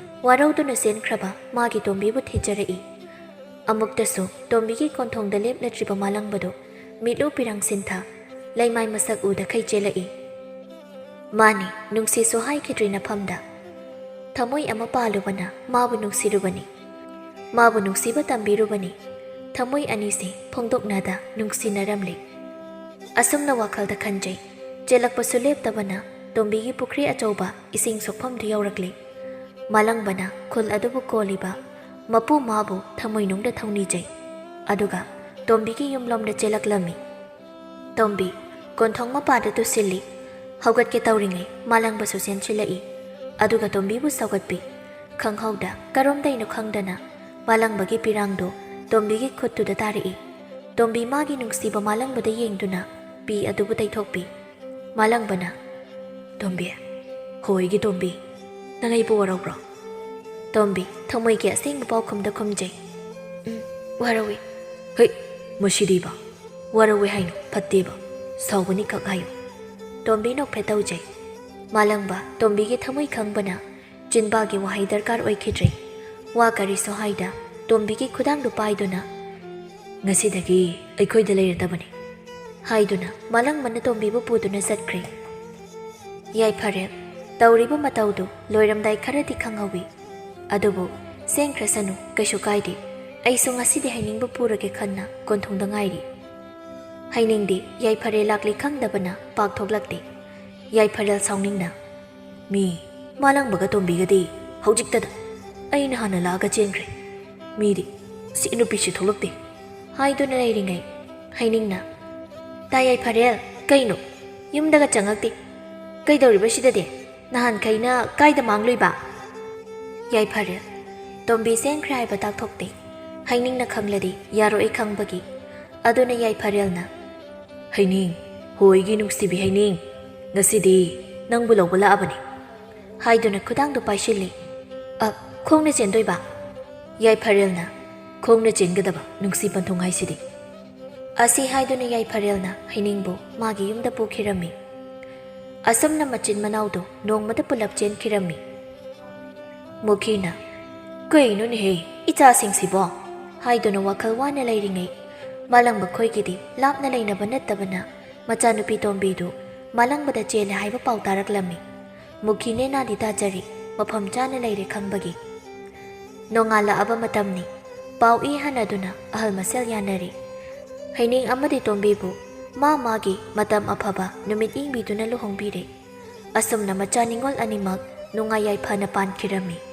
ꯋꯥꯔꯧꯗꯨꯅ ꯆꯦꯟꯈ꯭ꯔꯕ ꯃꯥꯒꯤ ꯇꯣꯝꯕꯤꯕꯨ ꯊꯤꯖꯔꯛꯏ꯫ ꯑꯃꯨꯛꯇꯁꯨ ꯇꯣꯝꯕꯤꯒꯤ ꯀꯣꯟꯊꯣꯡꯗ ꯂꯦꯞꯂꯗ꯭ꯔꯤꯕ ꯃꯥꯂꯪꯕꯗꯨ ꯃꯤꯠꯂꯨ ꯄꯤꯔꯥꯡ ꯁꯤꯟꯊ, ꯂꯩꯃꯥꯏ ꯃꯁꯛ ꯎꯗꯈꯩ ꯆꯦꯜꯂꯛꯏ꯫ ꯃꯥꯅꯤ, ꯅꯨꯡꯁꯤꯁꯨ ꯍꯥꯏꯈꯤꯗ꯭ꯔꯤ ꯅꯐꯝꯗ꯫ ꯊꯃꯣꯏ ꯑꯃ ꯄꯥꯜꯂꯨꯕꯅ ꯃꯥꯕꯨ ꯅꯨꯡꯁꯤꯔꯨꯕꯅꯤ꯫ ꯃꯥꯕꯨ ꯅꯨꯡꯁꯤꯕ ꯇꯝꯕꯤꯔꯨꯕꯅꯤ꯫ ꯊꯃꯣꯏ ꯑꯅꯤꯁꯤ ꯐꯣꯡꯗꯣꯛꯅꯗ ꯅꯨꯡꯁꯤꯅꯔꯝꯂꯤ꯫ ꯑꯁꯨꯝꯅ ꯋꯥꯈꯜꯗ ꯈꯟꯖꯩ꯫ ꯆꯦꯜꯂꯛꯄꯁꯨ ꯂꯦꯞꯇꯕꯅ ꯇꯣꯝꯕꯤꯒꯤ ꯄꯨꯈ꯭ꯔꯤ ꯑꯆꯧꯕ ꯏꯁꯤꯡ ꯁꯣꯛꯐꯝꯗꯨ ꯌꯧꯔꯛꯂꯤ꯫ ꯃꯥꯂꯪꯕꯅ ꯈꯨꯜ ꯑꯗꯨꯕꯨ ꯀꯣꯜꯂꯤꯕ ꯃꯄꯨ ꯃꯥꯕꯨ ꯊꯃꯣꯏꯅꯨꯡꯗ ꯊꯧꯅꯤꯖꯩ꯫ ꯑꯗꯨꯒ ꯇꯣꯝꯕꯤꯒꯤ ꯌꯨꯝꯂꯣꯝꯗ ꯆꯦꯜꯂꯛꯂꯝꯃꯤ꯫ ꯇꯣꯝꯕꯤ ꯀꯣꯟꯊꯣꯡ ꯃꯄꯥꯗ ꯇꯨꯁꯤꯜꯂꯤ꯫ ꯍꯧꯒꯠꯀꯦ ꯇꯧꯔꯤꯉꯩ ꯃꯥꯂꯪꯕꯁꯨ ꯆꯦꯟꯁꯤꯜꯂꯛꯏ꯫ ꯑꯗꯨꯒ ꯇꯣꯝꯕꯤꯕꯨ ꯁꯧꯒꯠꯄꯤ꯫ ꯈꯪꯍꯧꯗ ꯀꯔꯣꯝꯗꯩꯅꯣ ꯈꯪꯗꯅ ꯃꯥꯂꯪꯕꯒꯤ ꯄꯤꯔꯥꯡꯗꯨ ꯇꯣꯝꯕꯤꯒꯤ ꯈꯨꯠꯇꯨꯗ ꯇꯥꯔꯛꯏ꯫ ꯇꯣꯝꯕꯤ ꯃꯥꯒꯤ ꯅꯨꯡꯁꯤꯕ ꯃꯥꯂꯪꯕꯗ ꯌꯦꯡꯗꯨꯅ ꯄꯤ ꯑꯗꯨꯕꯨ ꯇꯩꯊꯣꯛꯄꯤ꯫ ꯃꯥꯂꯪꯕꯅ, "ꯇꯣꯝꯕꯤ, ꯍꯣꯏꯒꯤ ꯇꯣꯝꯕꯤ, ꯅꯪ ꯑꯩꯕꯨ ꯋꯥꯔꯧꯕ꯭ꯔꯣ?" ꯇꯣꯝꯕꯤ ꯊꯃꯣꯏꯒꯤ ꯑꯁꯦꯡꯕ ꯄꯥꯎꯈꯨꯝꯗ ꯈꯨꯝꯖꯩ, "ꯎꯝ, ꯋꯥꯔꯧꯏ꯫" "ꯍꯩ, ꯃꯁꯤꯗꯤꯕ, ꯋꯥꯔꯧꯏ ꯍꯥꯏꯅꯨ, ꯐꯠꯇꯦꯕ, ꯁꯥꯎꯒꯅꯤ ꯈꯛ ꯍꯥꯏꯌꯨ꯫" ꯇꯣꯝꯕꯤ ꯅꯣꯛꯐꯦꯠ ꯇꯧꯖꯩ꯫ ꯃꯥꯂꯪꯕ ꯇꯣꯝꯕꯤꯒꯤ ꯊꯃꯣꯏ ꯈꯪꯕꯅ ꯆꯤꯟꯕꯥꯒꯤ ꯋꯥꯍꯩ ꯗꯔꯀꯥꯔ ꯑꯣꯏꯈꯤꯗ꯭ꯔꯦ꯫ ꯋꯥ ꯀꯔꯤꯁꯨ ꯍꯥꯏꯗ ꯇꯣꯝꯕꯤꯒꯤ ꯈꯨꯗꯥꯡꯗꯨ ꯄꯥꯏꯗꯨꯅ, "ꯉꯁꯤꯗꯒꯤ ꯑꯩꯈꯣꯏꯗ ꯂꯩꯔꯗꯕꯅꯤ," ꯍꯥꯏꯗꯨꯅ ꯃꯥꯂꯪꯕꯅ ꯇꯣꯝꯕꯤꯕꯨ ꯄꯨꯗꯨꯅ ꯆꯠꯈ꯭ꯔꯦ꯫ ꯌꯥꯏꯐꯔꯦꯜ ꯇꯧꯔꯤꯕ ꯃꯇꯧꯗꯨ ꯂꯣꯏꯔꯝꯗꯥꯏ ꯈꯔꯗꯤ ꯈꯪꯍꯧꯏ꯫ ꯑꯗꯨꯕꯨ, "ꯁꯦꯡꯈ꯭ꯔꯁꯅꯨ, ꯀꯩꯁꯨ ꯀꯥꯏꯗꯦ꯫ ꯑꯩꯁꯨ ꯉꯁꯤꯗꯤ ꯍꯩꯅꯤꯡꯕ ꯄꯨꯔꯒꯦ" ꯈꯟꯅ ꯀꯣꯟꯊꯣꯡꯗ ꯉꯥꯏꯔꯤ꯫ ꯍꯩꯅꯤꯡꯗꯤ ꯌꯥꯏꯐꯔꯦꯜ ꯂꯥꯛꯂꯤ ꯈꯪꯗꯕꯅ ꯄꯥꯛ ꯊꯣꯛꯂꯛꯇꯦ꯫ ꯌꯥꯏꯐꯔꯦꯜ ꯁꯥꯎꯅꯤꯡꯅ, "ꯃꯤ ꯃꯥꯂꯪꯕꯒ ꯇꯣꯝꯕꯤꯒꯗꯤ ꯍꯧꯖꯤꯛꯇꯗ ꯑꯩꯅ ꯍꯥꯟꯅ ꯂꯥꯛꯑꯒ ꯆꯦꯟꯈ꯭ꯔꯦ꯫ ꯃꯤꯗꯤ ꯁꯤ ꯅꯨꯄꯤꯁꯤ ꯊꯣꯛꯂꯛꯇꯦ" ꯍꯥꯏꯗꯨꯅ ꯂꯩꯔꯤꯉꯩ, ꯍꯩꯅꯤꯡꯅ, "ꯇꯥ ꯌꯥꯏꯐꯔꯦꯜ, ꯀꯩꯅꯣ? ꯌꯨꯝꯗꯒ ꯆꯪꯉꯛꯇꯦ꯫ ꯀꯩꯗꯧꯔꯤꯕ ꯁꯤꯗꯗꯤ? ꯅꯍꯥꯟꯈꯩꯅ ꯀꯥꯏꯗ ꯃꯥꯡꯂꯨꯏꯕ?" ꯌꯥꯏꯐꯔꯦꯜ ꯇꯣꯝꯕꯤ ꯆꯦꯟꯈ꯭ꯔꯦ ꯍꯥꯏꯕ ꯇꯥꯛꯊꯣꯛꯇꯦ꯫ ꯍꯩꯅꯤꯡꯅ ꯈꯪꯂꯗꯤ ꯌꯥꯔꯣꯏ ꯈꯪꯕꯒꯤ꯫ ꯑꯗꯨꯅ ꯌꯥꯏꯐꯔꯦꯜꯅ, "ꯍꯩꯅꯤꯡ, ꯍꯣꯏꯒꯤ ꯅꯨꯡꯁꯤꯕꯤ ꯍꯩꯅꯤꯡ, ꯉꯁꯤꯗꯤ ꯅꯪꯕꯨ ꯂꯧꯕ ꯂꯥꯛꯑꯕꯅꯤ" ꯍꯥꯏꯗꯨꯅ ꯈꯨꯗꯥꯡꯗꯨ ꯄꯥꯏꯁꯤꯜꯂꯤ꯫ "ꯑ, ꯈꯣꯡꯅ ꯆꯦꯟꯗꯣꯏꯕ?" ꯌꯥꯏꯐꯔꯦꯜꯅ, "ꯈꯣꯡꯅ ꯆꯦꯟꯒꯗꯕ ꯅꯨꯡꯁꯤ ꯄꯟꯊꯨꯡ ꯍꯥꯏꯁꯤꯗꯤ" ꯑꯁꯤ ꯍꯥꯏꯗꯨꯅ ꯌꯥꯏꯐꯔꯦꯜꯅ ꯍꯩꯅꯤꯡꯕꯨ ꯃꯥꯒꯤ ꯌꯨꯝꯗ ꯄꯨꯈꯤꯔꯝꯃꯤ꯫ ꯑꯁꯨꯝꯅ ꯃꯆꯤꯟ ꯃꯅꯥꯎꯗꯨ ꯅꯣꯡꯃꯗ ꯄꯨꯂꯞ ꯆꯦꯟꯈꯤꯔꯝꯃꯤ꯫ ꯃꯨꯈꯤꯅ, "ꯀꯩꯅꯣꯅꯦꯍꯦ, ꯏꯆꯥꯁꯤꯡꯁꯤꯕꯣ?" ꯍꯥꯏꯗꯨꯅ ꯋꯥꯈꯜ ꯋꯥꯅ ꯂꯩꯔꯤꯉꯩ, ꯃꯥꯂꯪꯕ ꯈꯣꯏꯒꯤꯗꯤ ꯂꯥꯞꯅ ꯂꯩꯅꯕ ꯅꯠꯇꯕꯅ ꯃꯆꯥꯅꯨꯄꯤ ꯇꯣꯝꯕꯤꯗꯨ ꯃꯥꯂꯪꯕꯗ ꯆꯦꯜꯂꯦ ꯍꯥꯏꯕ ꯄꯥꯎ ꯇꯥꯔꯛꯂꯝꯃꯤ꯫ ꯃꯨꯈꯤ ꯅꯦꯅꯥꯗꯤ ꯇꯥꯖꯔꯤ, ꯃꯐꯝ ꯆꯥꯅ ꯂꯩꯔꯦ ꯈꯪꯕꯒꯤ꯫ ꯅꯣꯡꯉꯥꯜꯂꯛꯑꯕ ꯃꯇꯝꯅꯤ꯫ ꯄꯥꯎ ꯏ ꯍꯟꯅꯗꯨꯅ ꯑꯍꯜ ꯃꯁꯦꯜ ꯌꯥꯅꯔꯤ꯫ ꯍꯩꯅꯤꯡ ꯑꯃꯗꯤ ꯇꯣꯝꯕꯤꯕꯨ ꯃꯥ ꯃꯥꯒꯤ ꯃꯇꯝ ꯑꯐꯕ ꯅꯨꯃꯤꯠ ꯌꯦꯡꯕꯤꯗꯨꯅ ꯂꯨꯍꯣꯡꯕꯤꯔꯦ꯫ ꯑꯁꯨꯝꯅ ꯃꯆꯥ ꯅꯤꯉꯣꯜ ꯑꯅꯤꯃꯛ ꯅꯨꯡꯉꯥꯏ ꯌꯥꯏꯐꯅ ꯄꯥꯟꯈꯤꯔꯝꯃꯤ꯫